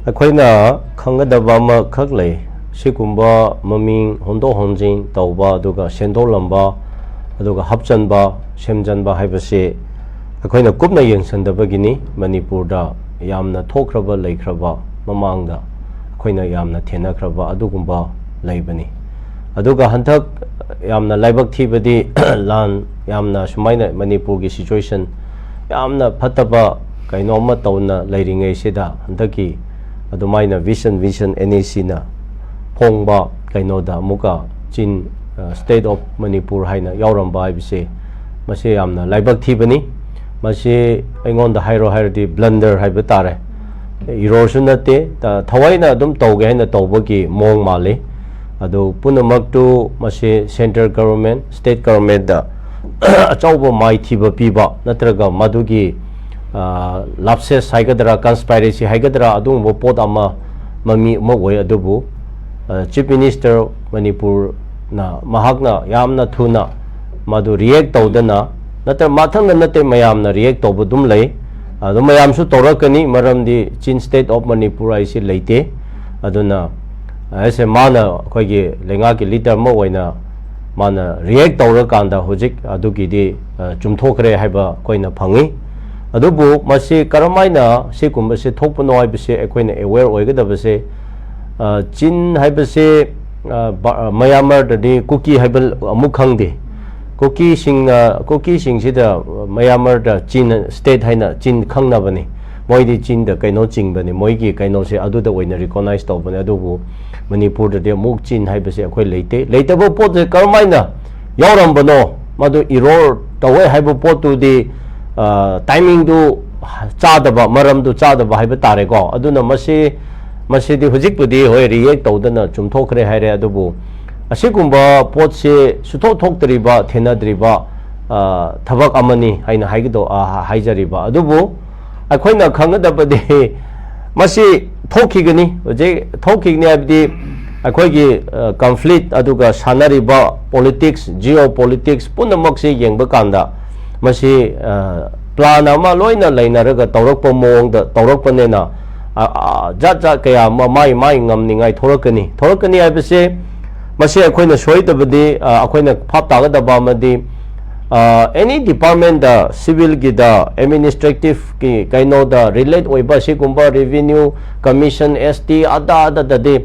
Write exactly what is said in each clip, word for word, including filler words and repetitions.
ꯑꯩꯈꯣꯏꯅ ꯈꯪꯒꯗꯕ ꯑꯃꯈꯛ ꯂꯩ꯫ ꯁꯤꯒꯨꯝꯕ ꯃꯃꯤꯡ ꯍꯣꯡꯗꯣꯛ ꯍꯣꯡꯖꯤꯟ ꯇꯧꯕ, ꯑꯗꯨꯒ ꯁꯦꯝꯗꯣꯛꯂꯝꯕ, ꯑꯗꯨꯒ ꯍꯥꯞꯆꯟꯕ, ꯁꯦꯝꯖꯟꯕ ꯍꯥꯏꯕꯁꯤ ꯑꯩꯈꯣꯏꯅ ꯀꯨꯞꯅ ꯌꯦꯡꯁꯤꯟꯗꯕꯒꯤꯅꯤ꯫ ꯃꯅꯤꯄꯨꯔꯗ ꯌꯥꯝꯅ ꯊꯣꯛꯈ꯭ꯔꯕ, ꯂꯩꯈ꯭ꯔꯕ, ꯃꯃꯥꯡꯗ ꯑꯩꯈꯣꯏꯅ ꯌꯥꯝꯅ ꯊꯦꯡꯅꯈ꯭ꯔꯕ ꯑꯗꯨꯒꯨꯝꯕ ꯂꯩꯕꯅꯤ꯫ ꯑꯗꯨꯒ ꯍꯟꯗꯛ ꯌꯥꯝꯅ ꯂꯥꯏꯕꯛ ꯊꯤꯕꯗꯤ, ꯂꯥꯟ ꯌꯥꯝꯅ ꯁꯨꯃꯥꯏꯅ ꯃꯅꯤꯄꯨꯔꯒꯤ situation ꯌꯥꯝꯅ ꯐꯠꯇꯕ ꯀꯩꯅꯣꯝꯃ ꯇꯧꯅ ꯂꯩꯔꯤꯉꯩꯁꯤꯗ, ꯍꯟꯗꯛꯀꯤ ꯑꯗꯨꯃꯥꯏꯅ Vision Vision NACꯅ ꯐꯣꯡꯕ ꯀꯩꯅꯣꯗ ꯑꯃꯨꯛꯀ ꯆꯤꯟ, ꯑ, State of Manipur ꯍꯥꯏꯅ ꯌꯥꯎꯔꯝꯕ ꯍꯥꯏꯕꯁꯦ, ꯃꯁꯤ ꯌꯥꯝꯅ ꯂꯥꯏꯕꯛ ꯊꯤꯕꯅꯤ꯫ ꯃꯁꯤ ꯑꯩꯉꯣꯟꯗ ꯍꯥꯏꯔꯣ ꯍꯥꯏꯔꯗꯤ blunder ꯍꯥꯏꯕ ꯇꯥꯔꯦ꯫ Errorꯁꯨ ꯅꯠꯇꯦ, ꯊꯋꯥꯏꯅ ꯑꯗꯨꯝ ꯇꯧꯒꯦ ꯍꯥꯏꯅ ꯇꯧꯕꯒꯤ ꯃꯑꯣꯡ ꯃꯥꯜꯂꯤ꯫ ꯑꯗꯨ ꯄꯨꯝꯅꯃꯛꯇꯨ ꯃꯁꯤ central government, state governmentꯗ ꯑꯆꯧꯕ ꯃꯥꯏꯊꯤꯕ ꯄꯤꯕ, ꯅꯠꯇ꯭ꯔꯒ ꯃꯗꯨꯒꯤ, ꯑ, lapses ꯍꯥꯏꯒꯗ꯭ꯔꯥ, conspiracy ꯍꯥꯏꯒꯗ꯭ꯔꯥ, ꯑꯗꯨꯒꯨꯝꯕ ꯄꯣꯠ ꯑꯃ ꯃꯃꯤ ꯑꯃ ꯑꯣꯏ꯫ ꯑꯗꯨꯕꯨ, ꯑ, Chief Minister ꯃꯅꯤꯄꯨꯔꯅ, ꯃꯍꯥꯛꯅ ꯌꯥꯝꯅ ꯊꯨꯅ ꯃꯗꯨ react ꯇꯧꯗꯅ, ꯅꯠꯇ꯭ꯔ ꯃꯊꯪꯗ ꯅꯠꯇꯦ, ꯃꯌꯥꯝꯅ react ꯇꯧꯕ ꯑꯗꯨꯝ ꯂꯩ꯫ ꯑꯗꯨ ꯃꯌꯥꯝꯁꯨ ꯇꯧꯔꯛꯀꯅꯤ, ꯃꯔꯝꯗꯤ ꯆꯤꯟ State of Manipur ꯍꯥꯏꯁꯤ ꯂꯩꯇꯦ꯫ ꯑꯗꯨꯅ, ꯑꯩꯁꯦ ꯃꯥꯅ ꯑꯩꯈꯣꯏꯒꯤ ꯂꯩꯉꯥꯛꯀꯤ leader ꯑꯃ ꯑꯣꯏꯅ ꯃꯥꯅ react ꯇꯧꯔꯀꯥꯟꯗ ꯍꯧꯖꯤꯛ ꯑꯗꯨꯒꯤꯗꯤ, ꯑ, ꯆꯨꯝꯊꯣꯛꯈ꯭ꯔꯦ ꯍꯥꯏꯕ ꯑꯩꯈꯣꯏꯅ ꯐꯪꯉꯤ꯫ ꯑꯗꯨꯕꯨ ꯃꯁꯤ ꯀꯔꯝꯍꯥꯏꯅ ꯁꯤꯒꯨꯝꯕꯁꯤ ꯊꯣꯛꯄꯅꯣ ꯍꯥꯏꯕꯁꯤ ꯑꯩꯈꯣꯏꯅ aware ꯑꯣꯏꯒꯗꯕꯁꯦ, ꯑ, ꯆꯤꯟ ꯍꯥꯏꯕꯁꯦ, ꯑ, ꯕ-, ꯑ, ꯃꯌꯥꯟꯃꯥꯔꯗꯗꯤ ꯀꯨꯀꯤ ꯍꯥꯏꯕ ꯑꯃꯨꯛ ꯈꯪꯗꯦ꯫ ꯀꯨꯀꯤꯁꯤꯡꯅ, ꯀꯨꯀꯤꯁꯤꯡꯁꯤꯗ ꯃꯌꯥꯟꯃꯥꯔꯗ ꯆꯤꯟ state ꯍꯥꯏꯅ ꯆꯤꯟ ꯈꯪꯅꯕꯅꯤ꯫ ꯃꯣꯏꯗꯤ ꯆꯤꯟꯗ ꯀꯩꯅꯣ ꯆꯤꯡꯕꯅꯤ, ꯃꯣꯏꯒꯤ ꯀꯩꯅꯣꯁꯦ ꯑꯗꯨꯗ ꯑꯣꯏꯅ recognize ꯇꯧꯕꯅꯤ꯫ ꯑꯗꯨꯕꯨ ꯃꯅꯤꯄꯨꯔꯗꯗꯤ ꯑꯃꯨꯛ ꯆꯤꯟ ꯍꯥꯏꯕꯁꯦ ꯑꯩꯈꯣꯏ ꯂꯩꯇꯦ꯫ ꯂꯩꯇꯕ ꯄꯣꯠꯁꯦ ꯀꯔꯝꯍꯥꯏꯅ ꯌꯥꯎꯔꯝꯕꯅꯣ? ꯃꯗꯨ error ꯇꯧꯋꯦ ꯍꯥꯏꯕ ꯄꯣꯠꯇꯨꯗꯤ, ꯑ, timingꯗꯨ ꯆꯥꯗꯕ, ꯃꯔꯝꯗꯨ ꯆꯥꯗꯕ ꯍꯥꯏꯕ ꯇꯥꯔꯦꯀꯣ꯫ ꯑꯗꯨꯅ ꯃꯁꯤ, ꯃꯁꯤꯗꯤ ꯍꯧꯖꯤꯛꯄꯨꯗꯤ ꯍꯣꯏ react ꯇꯧꯗꯅ ꯆꯨꯝꯊꯣꯛꯈ꯭ꯔꯦ ꯍꯥꯏꯔꯦ, ꯑꯗꯨꯕꯨ ꯑꯁꯤꯒꯨꯝꯕ ꯄꯣꯠꯁꯤ ꯁꯨꯊꯣꯛ ꯊꯣꯛꯇ꯭ꯔꯤꯕ, ꯊꯦꯡꯅꯗ꯭ꯔꯤꯕ, ꯑ, ꯊꯕꯛ ꯑꯃꯅꯤ ꯍꯥꯏꯅ ꯍꯥꯏꯒꯗꯧ-, ꯑ, ꯍꯥꯏꯖꯔꯤꯕ꯫ ꯑꯗꯨꯕꯨ ꯑꯩꯈꯣꯏꯅ ꯈꯪꯒꯗꯕꯗꯤ ꯃꯁꯤ ꯊꯣꯛꯈꯤꯒꯅꯤ, ꯍꯧꯖꯤꯛ ꯊꯣꯛꯈꯤꯒꯅꯤ ꯍꯥꯏꯕꯗꯤ ꯑꯩꯈꯣꯏꯒꯤ, ꯑ, conflict ꯑꯗꯨꯒ ꯁꯥꯟꯅꯔꯤꯕ politics, geopolitics ꯄꯨꯝꯅꯃꯛꯁꯤ ꯌꯦꯡꯕ ꯀꯥꯟꯗ ꯃꯁꯤ, ꯑ, plan ꯑꯃ ꯂꯣꯏꯅ ꯂꯩꯅꯔꯒ ꯇꯧꯔꯛꯄ ꯃꯑꯣꯡꯗ ꯇꯧꯔꯛꯄꯅꯤꯅ ꯑ, ꯑ, ꯖꯥꯠ ꯖꯥꯠ ꯀꯌꯥ ꯑꯃ ꯃꯥꯏ ꯃꯥꯏ ꯉꯝꯅꯤꯡꯉꯥꯏ ꯊꯣꯔꯛꯀꯅꯤ꯫ ꯊꯣꯔꯛꯀꯅꯤ ꯍꯥꯏꯕꯁꯦ, ꯃꯁꯤ ꯑꯩꯈꯣꯏꯅ ꯁꯣꯏꯗꯕꯗꯤ, ꯑ, ꯑꯩꯈꯣꯏꯅ ꯚꯥꯞ ꯇꯥꯒꯗꯕ ꯑꯃꯗꯤ, ꯑ, any department ꯗ, civil ꯒꯤꯗ, administrative ꯀꯤ ꯀꯩꯅꯣꯗ relate ꯑꯣꯏꯕ ꯁꯤꯒꯨꯝꯕ revenue, commission, S T, ꯑꯗꯥ ꯑꯗꯥꯗꯗꯤ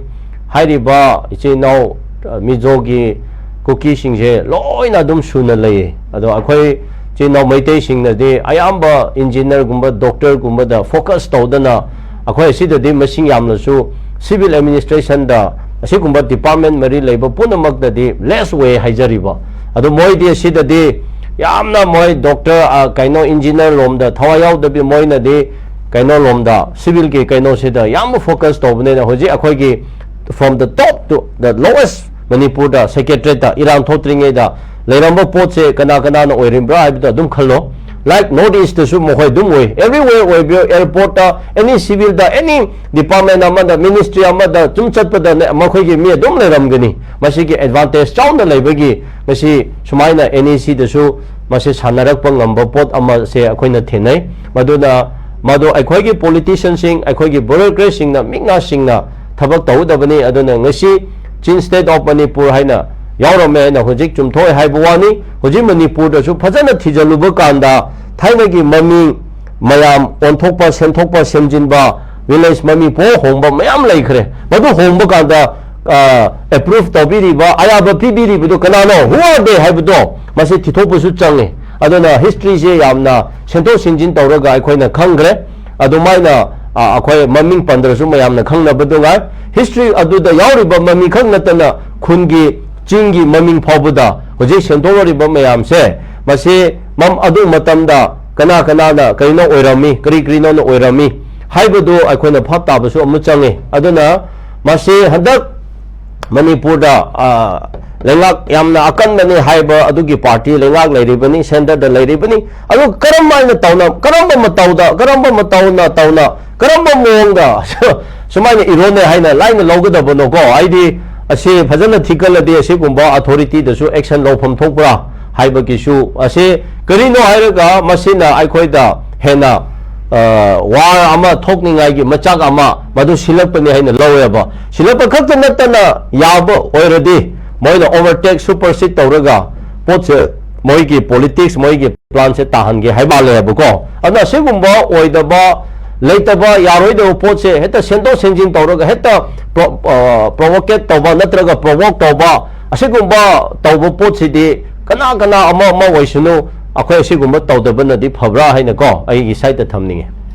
ꯍꯥꯏꯔꯤꯕ ꯏꯆꯤꯟ ꯏꯅꯥꯎ, ꯑ, ꯃꯤꯖꯣꯒꯤ ꯀꯨꯀꯤꯁꯤꯡꯁꯦ ꯂꯣꯏꯅ ꯑꯗꯨꯝ ꯁꯨꯅ ꯂꯩꯌꯦ꯫ ꯑꯗꯣ ꯑꯩꯈꯣꯏ ꯏꯆꯤꯟ ꯏꯅꯥꯎ ꯃꯩꯇꯩꯁꯤꯡꯅꯗꯤ ꯑꯌꯥꯝꯕ engineer ꯒꯨꯝꯕ, doctor ꯒꯨꯝꯕꯗ focus ꯇꯧꯗꯅ, ꯑꯩꯈꯣꯏ ꯑꯁꯤꯗꯗꯤ ꯃꯁꯤꯡ ꯌꯥꯝꯂꯁꯨ civil administration ꯗ ꯑꯁꯤꯒꯨꯝꯕ department ꯃꯔꯤ ꯂꯩꯕ ꯄꯨꯝꯅꯃꯛꯇꯗꯤ less ꯑꯣꯏ ꯍꯥꯏꯖꯔꯤꯕ꯫ ꯑꯗꯣ ꯃꯣꯏꯗꯤ ꯑꯁꯤꯗꯗꯤ ꯌꯥꯝꯅ ꯃꯣꯏ doctor, ꯑ, ꯀꯩꯅꯣ engineer ꯂꯣꯝꯗ ꯊꯋꯥꯏ ꯌꯥꯎꯗꯕꯤ, ꯃꯣꯏꯅꯗꯤ ꯀꯩꯅꯣ ꯂꯣꯝꯗ, civil ꯒꯤ ꯀꯩꯅꯣꯁꯤꯗ ꯌꯥꯝꯅ focus ꯇꯧꯕꯅꯤꯅ ꯍꯧꯖꯤꯛ ꯑꯩꯈꯣꯏꯒꯤ from the top to the lowest ꯃꯅꯤꯄꯨꯔꯗ secretariat ꯇ ꯏꯔꯥꯡ ꯊꯣꯛꯇ꯭ꯔꯤꯉꯩꯗ ꯂꯩꯔꯝꯕ ꯄꯣꯠꯁꯦ ꯀꯅꯥ ꯀꯅꯥꯅ ꯑꯣꯏꯔꯤꯕ꯭ꯔꯥ ꯍꯥꯏꯕꯗꯣ ꯑꯗꯨꯝ ꯈꯜꯂꯣ꯫ Like North East ꯇꯁꯨ ꯃꯈꯣꯏ ꯑꯗꯨꯝ ꯑꯣꯏ, everywhere ꯑꯣꯏꯕꯤꯌꯣ, airport ꯇ, any civil ꯗ, any department ꯑꯃꯗ, ministry ꯑꯃꯗ ꯁꯨꯝ ꯆꯠꯄꯗ ꯃꯈꯣꯏꯒꯤ ꯃꯤ ꯑꯗꯨꯝ ꯂꯩꯔꯝꯒꯅꯤ꯫ ꯃꯁꯤꯒꯤ advantage ꯆꯥꯎꯅ ꯂꯩꯕꯒꯤ ꯉꯁꯤ ꯁꯨꯃꯥꯏꯅ N E C ꯗꯁꯨ ꯃꯁꯤ ꯁꯥꯟꯅꯔꯛꯄ ꯉꯝꯕ ꯄꯣꯠ ꯑꯃꯁꯦ ꯑꯩꯈꯣꯏꯅ ꯊꯦꯡꯅꯩ꯫ ꯃꯗꯨꯅ ꯃꯗꯨ ꯑꯩꯈꯣꯏꯒꯤ politician ꯁꯤꯡ, ꯑꯩꯈꯣꯏꯒꯤ bureaucrat ꯁꯤꯡꯅ ꯃꯤꯛꯅꯥꯁꯤꯡꯅ ꯊꯕꯛ ꯇꯧꯒꯗꯕꯅꯤ꯫ ꯑꯗꯨꯅ ꯉꯁꯤ Chin State of Manipur ꯍꯥꯏꯅ ꯌꯥꯎꯔꯝꯃꯦ ꯍꯥꯏꯅ ꯍꯧꯖꯤꯛ ꯆꯨꯝꯊꯣꯛꯑꯦ ꯍꯥꯏꯕ ꯋꯥꯅꯤ꯫ ꯍꯧꯖꯤꯛ ꯃꯅꯤꯄꯨꯔꯗꯁꯨ ꯐꯖꯅ ꯊꯤꯖꯤꯜꯂꯨꯕ ꯀꯥꯟꯗ ꯊꯥꯏꯅꯒꯤ ꯃꯃꯤꯡ ꯃꯌꯥꯝ ꯑꯣꯟꯊꯣꯛꯄ, ꯁꯦꯝꯊꯣꯛꯄ, ꯁꯦꯝꯖꯤꯟꯕ, village ꯃꯃꯤꯡ ꯄꯨꯡꯍꯣꯡ ꯍꯣꯡꯕ ꯃꯌꯥꯝ ꯂꯩꯈ꯭ꯔꯦ꯫ ꯃꯗꯨ ꯍꯣꯡꯕ ꯀꯥꯟꯗ, ꯑ, approve ꯇꯧꯕꯤꯔꯤꯕ, ꯑꯌꯥꯕ ꯄꯤꯕꯤꯔꯤꯕꯗꯣ ꯀꯅꯥꯅꯣ? Who are they ꯍꯥꯏꯕꯗꯣ ꯃꯁꯤ ꯊꯤꯊꯣꯛꯄꯁꯨ ꯆꯪꯉꯤ꯫ ꯑꯗꯨꯅ history ꯁꯦ ꯌꯥꯝꯅ ꯁꯦꯝꯗꯣꯛ ꯁꯦꯝꯖꯤꯟ ꯇꯧꯔꯒ ꯑꯩꯈꯣꯏꯅ ꯈꯪꯈ꯭ꯔꯦ꯫ ꯑꯗꯨꯃꯥꯏꯅ, ꯑ, ꯑꯩꯈꯣꯏ ꯃꯃꯤꯡ ꯄꯟꯗ꯭ꯔꯁꯨ ꯃꯌꯥꯝꯅ ꯈꯪꯅꯕꯗꯨ ꯉꯥꯏ꯫ History ꯑꯗꯨꯗ ꯌꯥꯎꯔꯤꯕ ꯃꯃꯤꯡ ꯈꯛ ꯅꯠꯇꯅ ꯈꯨꯟꯒꯤ, ꯆꯤꯡꯒꯤ ꯃꯃꯤꯡ ꯐꯥꯎꯕꯗ ꯍꯧꯖꯤꯛ ꯁꯦꯝꯗꯣꯛꯅꯔꯤꯕ ꯃꯌꯥꯝꯁꯦ, ꯃꯁꯤ ꯃꯝ-, ꯑꯗꯨ ꯃꯇꯝꯗ ꯀꯅꯥ ꯀꯅꯥꯅ ꯀꯔꯤꯅꯣ ꯑꯣꯏꯔꯝꯃꯤ, ꯀꯔꯤ ꯀꯔꯤꯅꯣꯅ ꯑꯣꯏꯔꯝꯃꯤ ꯍꯥꯏꯕꯗꯨ ꯑꯩꯈꯣꯏꯅ ꯚꯥꯞ ꯇꯥꯕꯁꯨ ꯑꯃ ꯆꯪꯉꯤ꯫ ꯑꯗꯨꯅ ꯃꯁꯤ ꯍꯟꯗꯛ ꯃꯅꯤꯄꯨꯔꯗ, ꯑ, ꯂꯩꯉꯥꯛ ꯌꯥꯝꯅ ꯑꯀꯟꯕꯅꯤ ꯍꯥꯏꯕ ꯑꯗꯨꯒꯤ party ꯂꯩꯉꯥꯛ ꯂꯩꯔꯤꯕꯅꯤ, centre ꯗ ꯂꯩꯔꯤꯕꯅꯤ꯫ ꯑꯗꯨ ꯀꯔꯝ ꯍꯥꯏꯅ ꯇꯧꯅ, ꯀꯔꯝꯕ ꯃꯇꯧꯗ, ꯀꯔꯝꯕ ꯃꯇꯧꯅ ꯇꯧꯅ, ꯀꯔꯝꯕ ꯃꯑꯣꯡꯗ ꯁꯨꯃꯥꯏꯅ ꯏꯔꯣꯅꯦ ꯍꯥꯏꯅ ꯂꯥꯏꯅ ꯂꯧꯒꯗꯕꯅꯣꯀꯣ? ꯍꯥꯏꯗꯤ ꯑꯁꯤ ꯐꯖꯅ ꯊꯤꯒꯠꯂꯗꯤ ꯑꯁꯤꯒꯨꯝꯕ authority ꯗꯁꯨ action ꯂꯧꯐꯝ ꯊꯣꯛꯄ꯭ꯔꯥ ꯍꯥꯏꯕꯒꯤꯁꯨ, ꯑꯁꯤ ꯀꯔꯤꯅꯣ ꯍꯥꯏꯔꯒ ꯃꯁꯤꯅ ꯑꯩꯈꯣꯏꯗ ꯍꯦꯟꯅ ꯋꯥꯔ ꯑꯃ ꯊꯣꯛꯅꯤꯡꯉꯥꯏꯒꯤ ꯃꯆꯥꯛ ꯑꯃ ꯃꯗꯨ ꯁꯤꯜꯂꯛꯄꯅꯤ ꯍꯥꯏꯅ ꯂꯧꯋꯦꯕ꯫ ꯁꯤꯜꯂꯛꯄ ꯈꯛꯇ ꯅꯠꯇꯅ ꯌꯥꯕ ꯑꯣꯏꯔꯗꯤ ꯃꯣꯏꯅ ꯑꯣꯚꯔꯇꯦꯛ, ꯁꯨꯄꯔꯁꯤꯠ ꯇꯧꯔꯒ ꯄꯣꯠꯁꯦ, ꯃꯣꯏꯒꯤ ꯄꯣꯂꯤꯇꯤꯛꯁ, ꯃꯣꯏꯒꯤ ꯄ꯭ꯂꯥꯟꯁꯦ ꯇꯥꯍꯟꯒꯦ ꯍꯥꯏꯕ ꯃꯥꯜꯂꯦꯕꯀꯣ꯫ ꯑꯗꯨꯅ ꯑꯁꯤꯒꯨꯝꯕ ꯑꯣꯏꯗꯕ, ꯂꯩꯇꯕ, ꯌꯥꯔꯣꯏꯗꯕ ꯄꯣꯠꯁꯦ ꯍꯦꯛꯇ ꯁꯦꯝꯗꯣꯛ ꯁꯦꯝꯖꯤꯟ ꯇꯧꯔꯒ ꯍꯦꯛꯇ ꯄ꯭ꯔꯣ-, ꯑ, ꯄ꯭ꯔꯣꯚꯣꯀꯦꯠ ꯇꯧꯕ ꯅꯠꯇ꯭ꯔꯒ ꯄ꯭ꯔꯣꯚꯣꯛ ꯇꯧꯕ, ꯑꯁꯤꯒꯨꯝꯕ ꯇꯧꯕ ꯄꯣꯠꯁꯤꯗꯤ ꯀꯅꯥ ꯀꯅꯥ ꯑꯃ ꯑꯃ ꯑꯣꯏꯁꯅꯨ, ꯑꯩꯈꯣꯏ ꯑꯁꯤꯒꯨꯝꯕ ꯇꯧꯗꯕꯅꯗꯤ ꯐꯕ꯭ꯔꯥ ꯍꯥꯏꯅꯀꯣ, ꯑꯩꯒꯤ ꯁꯥꯏꯠꯇ ꯊꯝꯅꯤꯡꯉꯦ꯫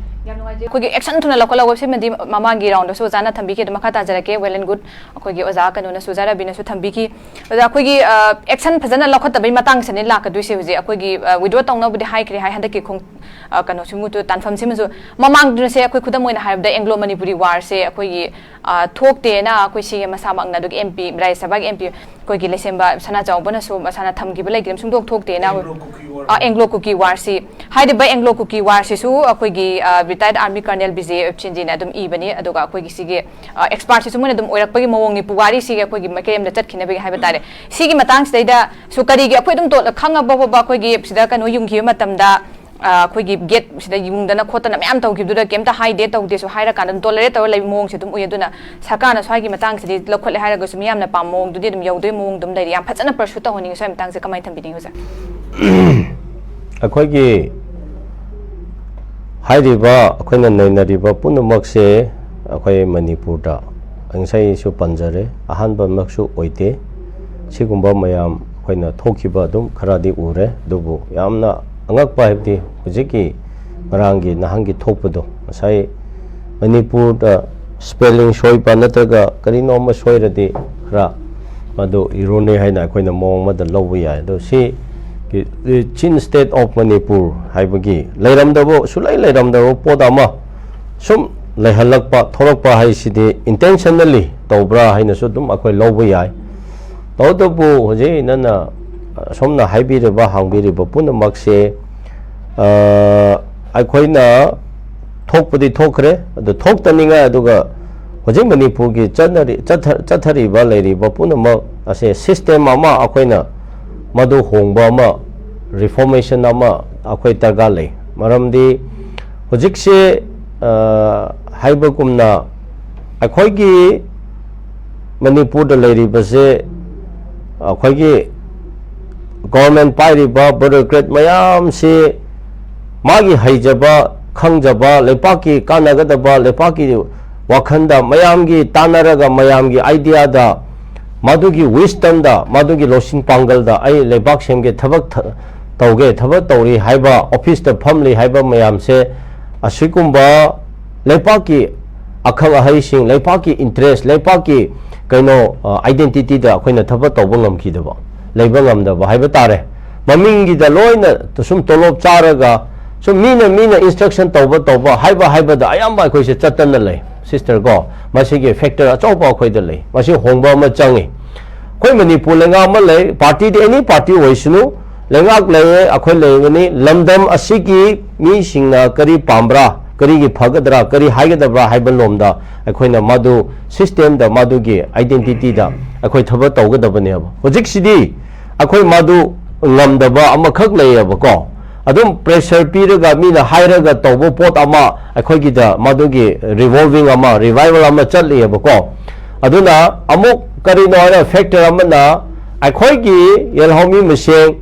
ꯌꯥꯝ ꯅꯨꯡꯉꯥꯏꯖꯩ꯫ ꯑꯩꯈꯣꯏꯒꯤ ꯑꯦꯛꯁꯟ ꯊꯨꯅ ꯂꯧꯈꯠꯂꯒ ꯁꯤꯃꯗꯤ ꯃꯃꯥꯡꯒꯤ ꯔꯥꯎꯟꯗꯁꯨ ꯑꯣꯖꯥꯅ ꯊꯝꯕꯤꯈꯤ, ꯑꯗꯨ ꯃꯈꯥ ꯇꯥꯖꯔꯛꯀꯦ꯫ Well and good꯫ ꯑꯩꯈꯣꯏꯒꯤ ꯑꯣꯖꯥ ꯀꯩꯅꯣꯅꯁꯨ, ꯑꯣꯖꯥ ꯔꯕꯤꯅꯁꯨ ꯊꯝꯕꯤꯈꯤ꯫ ꯑꯣꯖꯥ, ꯑꯩꯈꯣꯏꯒꯤ, ꯑ, ꯑꯦꯛꯁꯟ ꯐꯖꯅ ꯂꯧꯈꯠꯇꯕꯒꯤ ꯃꯇꯥꯡꯁꯤꯅꯦ ꯂꯥꯛꯀꯗꯣꯏꯁꯦ ꯍꯧꯖꯤꯛ꯫ ꯑꯩꯈꯣꯏꯒꯤ, ꯑ, ꯋꯤꯗ꯭ꯔꯣ ꯇꯧꯅꯕꯗꯤ ꯍꯥꯏꯈ꯭ꯔꯦ ꯍꯥꯏ, ꯍꯟꯗꯛꯀꯤ ꯈꯣꯡ-, ꯑ, ꯀꯩꯅꯣꯁꯤꯃꯨꯠꯇꯨ, ꯇꯥꯟꯐꯝꯁꯤꯃꯁꯨ꯫ ꯃꯃꯥꯡꯗꯨꯅꯁꯦ ꯑꯩꯈꯣꯏ ꯈꯨꯗꯝ ꯑꯣꯏꯅ ꯍꯥꯏꯔꯕꯗ ꯑꯦꯡꯒ꯭ꯂꯣ ꯃꯅꯤꯄꯨꯔꯤ ꯋꯥꯔꯁꯦ ꯑꯩꯈꯣꯏꯒꯤ, ꯑ, ꯊꯣꯛꯇꯦꯅ ꯑꯩꯈꯣꯏ ꯁꯤ ꯑꯦꯝ ꯃꯁꯥꯃꯛꯅ, ꯑꯗꯨꯒ ꯑꯦꯝ ꯄꯤ, ꯔꯥꯖ꯭ꯌ ꯁꯚꯥꯒꯤ ꯑꯦꯝ ꯄꯤ ꯑꯩꯈꯣꯏꯒꯤ ꯂꯩꯁꯦꯝꯕ ꯁꯅꯥꯆꯥꯎꯕꯅꯁꯨ ꯃꯁꯥꯅ ꯊꯝꯈꯤꯕ ꯂꯩꯈꯤꯗꯦ, ꯁꯨꯡꯊꯣꯛ ꯊꯣꯛꯇꯦꯅ꯫ ꯑꯦꯡꯒ꯭ꯂꯣ ꯀꯨꯀꯤ ꯋꯥꯔ꯫ ꯑ, ꯑꯦꯡꯒ꯭ꯂꯣ ꯀꯨꯀꯤ ꯋꯥꯔꯁꯤ꯫ ꯍꯥꯏꯔꯤꯕ ꯑꯦꯡꯒ꯭ꯂꯣ ꯀꯨꯀꯤ ꯋꯥꯔꯁꯤꯁꯨ ꯑꯩꯈꯣꯏꯒꯤ, ꯑ, ꯔꯤꯇꯥꯌꯔꯗ ꯑꯥꯔꯃꯤ ꯀꯔꯅꯦꯜ ꯕꯤꯖꯦ ꯆꯤꯟꯖꯤꯅ ꯑꯗꯨꯝ ꯏꯕꯅꯤ, ꯑꯗꯨꯒ ꯑꯩꯈꯣꯏꯒꯤ ꯁꯤꯒꯤ, ꯑ, ꯑꯦꯛꯁꯄꯥꯔꯠꯁꯤꯁꯨ ꯃꯣꯏꯅ ꯑꯗꯨꯝ ꯑꯣꯏꯔꯛꯄꯒꯤ ꯃꯑꯣꯡꯅꯤ, ꯄꯨꯋꯥꯔꯤꯁꯤꯒꯤ ꯑꯩꯈꯣꯏꯒꯤ ꯃꯥꯏꯀꯩ ꯑꯃꯗ ꯆꯠꯈꯤꯅꯕꯒꯤ ꯍꯥꯏꯕ ꯇꯥꯔꯦ꯫ ꯁꯤꯒꯤ ꯃꯇꯥꯡꯁꯤꯗꯩꯗꯁꯨ ꯀꯔꯤꯒꯤ ꯑꯩꯈꯣꯏ ꯑꯗꯨꯝ ꯇꯣ-, ꯈꯪꯉꯕ ꯐꯥꯎꯕ ꯑꯩꯈꯣꯏꯒꯤ ꯁꯤꯗ ꯀꯩꯅꯣ ꯌꯨꯡꯈꯤꯕ ꯃꯇꯝꯗ, ꯑ, ꯑꯩꯈꯣꯏꯒꯤ ꯒꯦꯠ ꯁꯤꯗ ꯌꯨꯡꯗꯅ ꯈꯣꯠꯇꯅ ꯃꯌꯥꯝ ꯇꯧꯈꯤꯕꯗꯨꯗ ꯀꯩꯝꯇ ꯍꯥꯏꯗꯦ, ꯇꯧꯗꯦꯁꯨ ꯍꯥꯏꯔꯀꯥꯟꯗ ꯑꯗꯨꯝ ꯇꯣꯂꯔꯦꯠ ꯇꯧꯔ ꯂꯩꯕ ꯃꯑꯣꯡꯁꯦ ꯑꯗꯨꯝ ꯎꯏ꯫ ꯑꯗꯨꯅ ꯁꯔꯀꯥꯔꯅ ꯁ꯭ꯋꯥꯏꯒꯤ ꯃꯇꯥꯡꯁꯤꯗꯤ ꯂꯧꯈꯠꯂꯦ ꯍꯥꯏꯔꯒꯁꯨ ꯃꯤꯌꯥꯝꯅ ꯄꯥꯝꯕ ꯃꯑꯣꯡꯗꯨꯗꯤ ꯑꯗꯨꯝ ꯌꯧꯗꯣꯏ ꯃꯑꯣꯡ ꯑꯗꯨꯝ ꯂꯩꯔꯤ꯫ ꯌꯥꯝ ꯐꯖꯅ ꯄꯔꯁꯨ ꯇꯧꯍꯟꯅꯤꯡꯉꯤ ꯁ꯭ꯋꯥꯏ ꯃꯇꯥꯡꯁꯦ꯫ ꯀꯃꯥꯏꯅ ꯊꯝꯕꯤꯅꯤꯡꯉꯤ, ꯑꯣꯖꯥ? ꯑꯩꯈꯣꯏꯒꯤ ꯍꯥꯏꯔꯤꯕ, ꯑꯩꯈꯣꯏꯅ ꯅꯩꯅꯔꯤꯕ ꯄꯨꯝꯅꯃꯛꯁꯦ ꯑꯩꯈꯣꯏ ꯃꯅꯤꯄꯨꯔꯗ ꯉꯁꯥꯏꯁꯨ ꯄꯟꯖꯔꯦ, ꯑꯍꯥꯟꯕꯃꯛꯁꯨ ꯑꯣꯏꯗꯦ꯫ ꯁꯤꯒꯨꯝꯕ ꯃꯌꯥꯝ ꯑꯩꯈꯣꯏꯅ ꯊꯣꯛꯈꯤꯕ ꯑꯗꯨꯝ ꯈꯔꯗꯤ ꯎꯔꯦ, ꯑꯗꯨꯕꯨ ꯌꯥꯝꯅ ꯑꯉꯛꯄ ꯍꯥꯏꯕꯗꯤ ꯍꯧꯖꯤꯛꯀꯤ ꯉꯔꯥꯡꯒꯤ ꯅꯍꯥꯟꯒꯤ ꯊꯣꯛꯄꯗꯣ, ꯉꯁꯥꯏ ꯃꯅꯤꯄꯨꯔꯗ ꯁ꯭ꯄꯦꯂꯤꯡ ꯁꯣꯏꯕ ꯅꯠꯇ꯭ꯔꯒ ꯀꯔꯤꯅꯣ ꯑꯃ ꯁꯣꯏꯔꯗꯤ ꯈꯔ ꯃꯗꯨ ꯏꯔꯣꯅꯤ ꯍꯥꯏꯅ ꯑꯩꯈꯣꯏꯅ ꯃꯑꯣꯡ ꯑꯃꯗ ꯂꯧꯕ ꯌꯥꯏ꯫ ꯑꯗꯣ ꯁꯤ ꯆꯤꯟ ꯁ꯭ꯇꯦꯠ ꯑꯣꯐ ꯃꯅꯤꯄꯨꯔ ꯍꯥꯏꯕꯒꯤ ꯂꯩꯔꯝꯗꯕ, ꯁꯨꯡꯂꯩ ꯂꯩꯔꯝꯗꯕ ꯄꯣꯠ ꯑꯃ ꯁꯨꯝ ꯂꯩꯍꯜꯂꯛꯄ, ꯊꯣꯛꯂꯛꯄ ꯍꯥꯏꯁꯤꯗꯤ ꯏꯟꯇꯦꯟꯁꯅꯦꯜꯂꯤ ꯇꯧꯕ꯭ꯔꯥ ꯍꯥꯏꯅꯁꯨ ꯑꯗꯨꯝ ꯑꯩꯈꯣꯏ ꯂꯧꯕ ꯌꯥꯏ꯫ ꯇꯧꯕꯇꯕꯨ ꯍꯧꯖꯤꯛ ꯅꯪꯅ ꯑꯁꯣꯝꯅ ꯍꯥꯏꯕꯤꯔꯤꯕ, ꯍꯥꯡꯕꯤꯔꯤꯕ ꯄꯨꯝꯅꯃꯛꯁꯦ, ꯑ, ꯑꯩꯈꯣꯏꯅ ꯊꯣꯛꯄꯗꯤ ꯊꯣꯛꯈ꯭ꯔꯦ, ꯑꯗꯨ ꯊꯣꯛꯇꯅꯤꯡꯉꯥꯏ, ꯑꯗꯨꯒ ꯍꯧꯖꯤꯛ ꯃꯅꯤꯄꯨꯔꯒꯤ ꯆꯠꯅꯔꯤ-, ꯆꯠꯊ-, ꯆꯠꯊꯔꯤꯕ, ꯂꯩꯔꯤꯕ ꯄꯨꯝꯅꯃꯛ ꯑꯁꯦ ꯁꯤꯁꯇꯦꯝ ꯑꯃ ꯑꯩꯈꯣꯏꯅ ꯃꯗꯨ ꯍꯣꯡꯕ ꯑꯃ, ꯔꯤꯐꯣꯔꯃꯦꯁꯟ ꯑꯃ ꯑꯩꯈꯣꯏ ꯗꯔꯀꯥꯔ ꯂꯩ꯫ ꯃꯔꯝꯗꯤ ꯍꯧꯖꯤꯛꯁꯦ, ꯑ, ꯍꯥꯏꯕꯒꯨꯝꯅ, ꯑꯩꯈꯣꯏꯒꯤ ꯃꯅꯤꯄꯨꯔꯗ ꯂꯩꯔꯤꯕꯁꯦ, ꯑꯩꯈꯣꯏꯒꯤ government ꯄꯥꯏꯔꯤꯕ bureaucrat ꯃꯌꯥꯝꯁꯤ ꯃꯥꯒꯤ ꯍꯩꯖꯕ, ꯈꯪꯖꯕ, ꯂꯩꯄꯥꯛꯀꯤ ꯀꯥꯟꯅꯒꯗꯕ, ꯂꯩꯄꯥꯛꯀꯤ ꯋꯥꯈꯜꯗ ꯃꯌꯥꯝꯒꯤ ꯇꯥꯟꯅꯔꯒ, ꯃꯌꯥꯝꯒꯤ ideaꯗ, ꯃꯗꯨꯒꯤ wisdomꯗ, ꯃꯗꯨꯒꯤ ꯂꯧꯁꯤꯡ ꯄꯥꯡꯒꯜꯗ ꯑꯩ ꯂꯩꯕꯥꯛ ꯁꯦꯝꯒꯦ, ꯊꯕꯛ ꯊ-, ꯇꯧꯒꯦ, ꯊꯕꯛ ꯇꯧꯔꯤ ꯍꯥꯏꯕ, officeꯇ ꯐꯝꯂꯤ ꯍꯥꯏꯕ ꯃꯌꯥꯝꯁꯦ, ꯑꯁꯤꯒꯨꯝꯕ ꯂꯩꯄꯥꯛꯀꯤ ꯑꯈꯪ ꯑꯍꯩꯁꯤꯡ, ꯂꯩꯄꯥꯛꯀꯤ interest, ꯂꯩꯄꯥꯛꯀꯤ ꯀꯩꯅꯣ, ꯑ, identityꯗ ꯑꯩꯈꯣꯏꯅ ꯊꯕꯛ ꯇꯧꯕ ꯉꯝꯈꯤꯗꯕ, ꯂꯩꯕ ꯉꯝꯗꯕ ꯍꯥꯏꯕ ꯇꯥꯔꯦ꯫ ꯃꯃꯤꯡꯒꯤꯗ ꯂꯣꯏꯅ ꯁꯨꯝ ꯇꯣꯂꯣꯞ ꯆꯥꯔꯒ, ꯁꯨꯝ ꯃꯤꯅ, ꯃꯤꯅ instruction ꯇꯧꯕ, ꯇꯧꯕ, ꯍꯥꯏꯕ, ꯍꯥꯏꯕꯗ ꯑꯌꯥꯝꯕ ꯑꯩꯈꯣꯏꯁꯦ ꯆꯠꯇꯅ ꯂꯩ, sister ꯀꯣ꯫ ꯃꯁꯤꯒꯤ factor ꯑꯆꯧꯕ ꯑꯩꯈꯣꯏꯗ ꯂꯩ꯫ ꯃꯁꯤ ꯍꯣꯡꯕ ꯑꯃ ꯆꯪꯉꯤ꯫ ꯑꯩꯈꯣꯏ ꯃꯅꯤꯄꯨꯔ ꯂꯩꯉꯥꯛ ꯑꯃ ꯂꯩ, partyꯗꯤ any party ꯑꯣꯏꯁꯅꯨ, ꯂꯩꯉꯥꯛ ꯂꯩꯌꯦ, ꯑꯩꯈꯣꯏ ꯂꯩꯒꯅꯤ꯫ ꯂꯝꯗꯝ ꯑꯁꯤꯒꯤ ꯃꯤꯁꯤꯡꯅ ꯀꯔꯤ ꯄꯥꯝꯕ꯭ꯔꯥ, ꯀꯔꯤꯒꯤ ꯐꯒꯗ꯭ꯔꯥ, ꯀꯔꯤ ꯍꯥꯏꯒꯗꯕ꯭ꯔꯥ ꯍꯥꯏꯕ ꯂꯣꯝꯗ ꯑꯩꯈꯣꯏꯅ ꯃꯗꯨ systemꯗ, ꯃꯗꯨꯒꯤ identityꯗ ꯑꯩꯈꯣꯏ ꯊꯕꯛ ꯇꯧꯒꯗꯕꯅꯦꯕ꯫ ꯍꯧꯖꯤꯛꯁꯤꯗꯤ ꯑꯩꯈꯣꯏ ꯃꯗꯨ ꯉꯝꯗꯕ ꯑꯃꯈꯛ ꯂꯩꯌꯦꯕꯀꯣ꯫ ꯑꯗꯨꯝ pressure ꯄꯤꯔꯒ, ꯃꯤꯅ ꯍꯥꯏꯔꯒ ꯇꯧꯕ ꯄꯣꯠ ꯑꯃ, ꯑꯩꯈꯣꯏꯒꯤꯗ ꯃꯗꯨꯒꯤ revolving ꯑꯃ, revival ꯑꯃ ꯆꯠꯂꯤꯑꯕꯀꯣ꯫ ꯑꯗꯨꯅ ꯑꯃꯨꯛ ꯀꯔꯤꯅꯣ ꯍꯥꯏꯔ, factor ꯑꯃꯅ ꯑꯩꯈꯣꯏꯒꯤ ꯌꯦꯜꯍꯧꯃꯤ ꯃꯁꯦꯟ,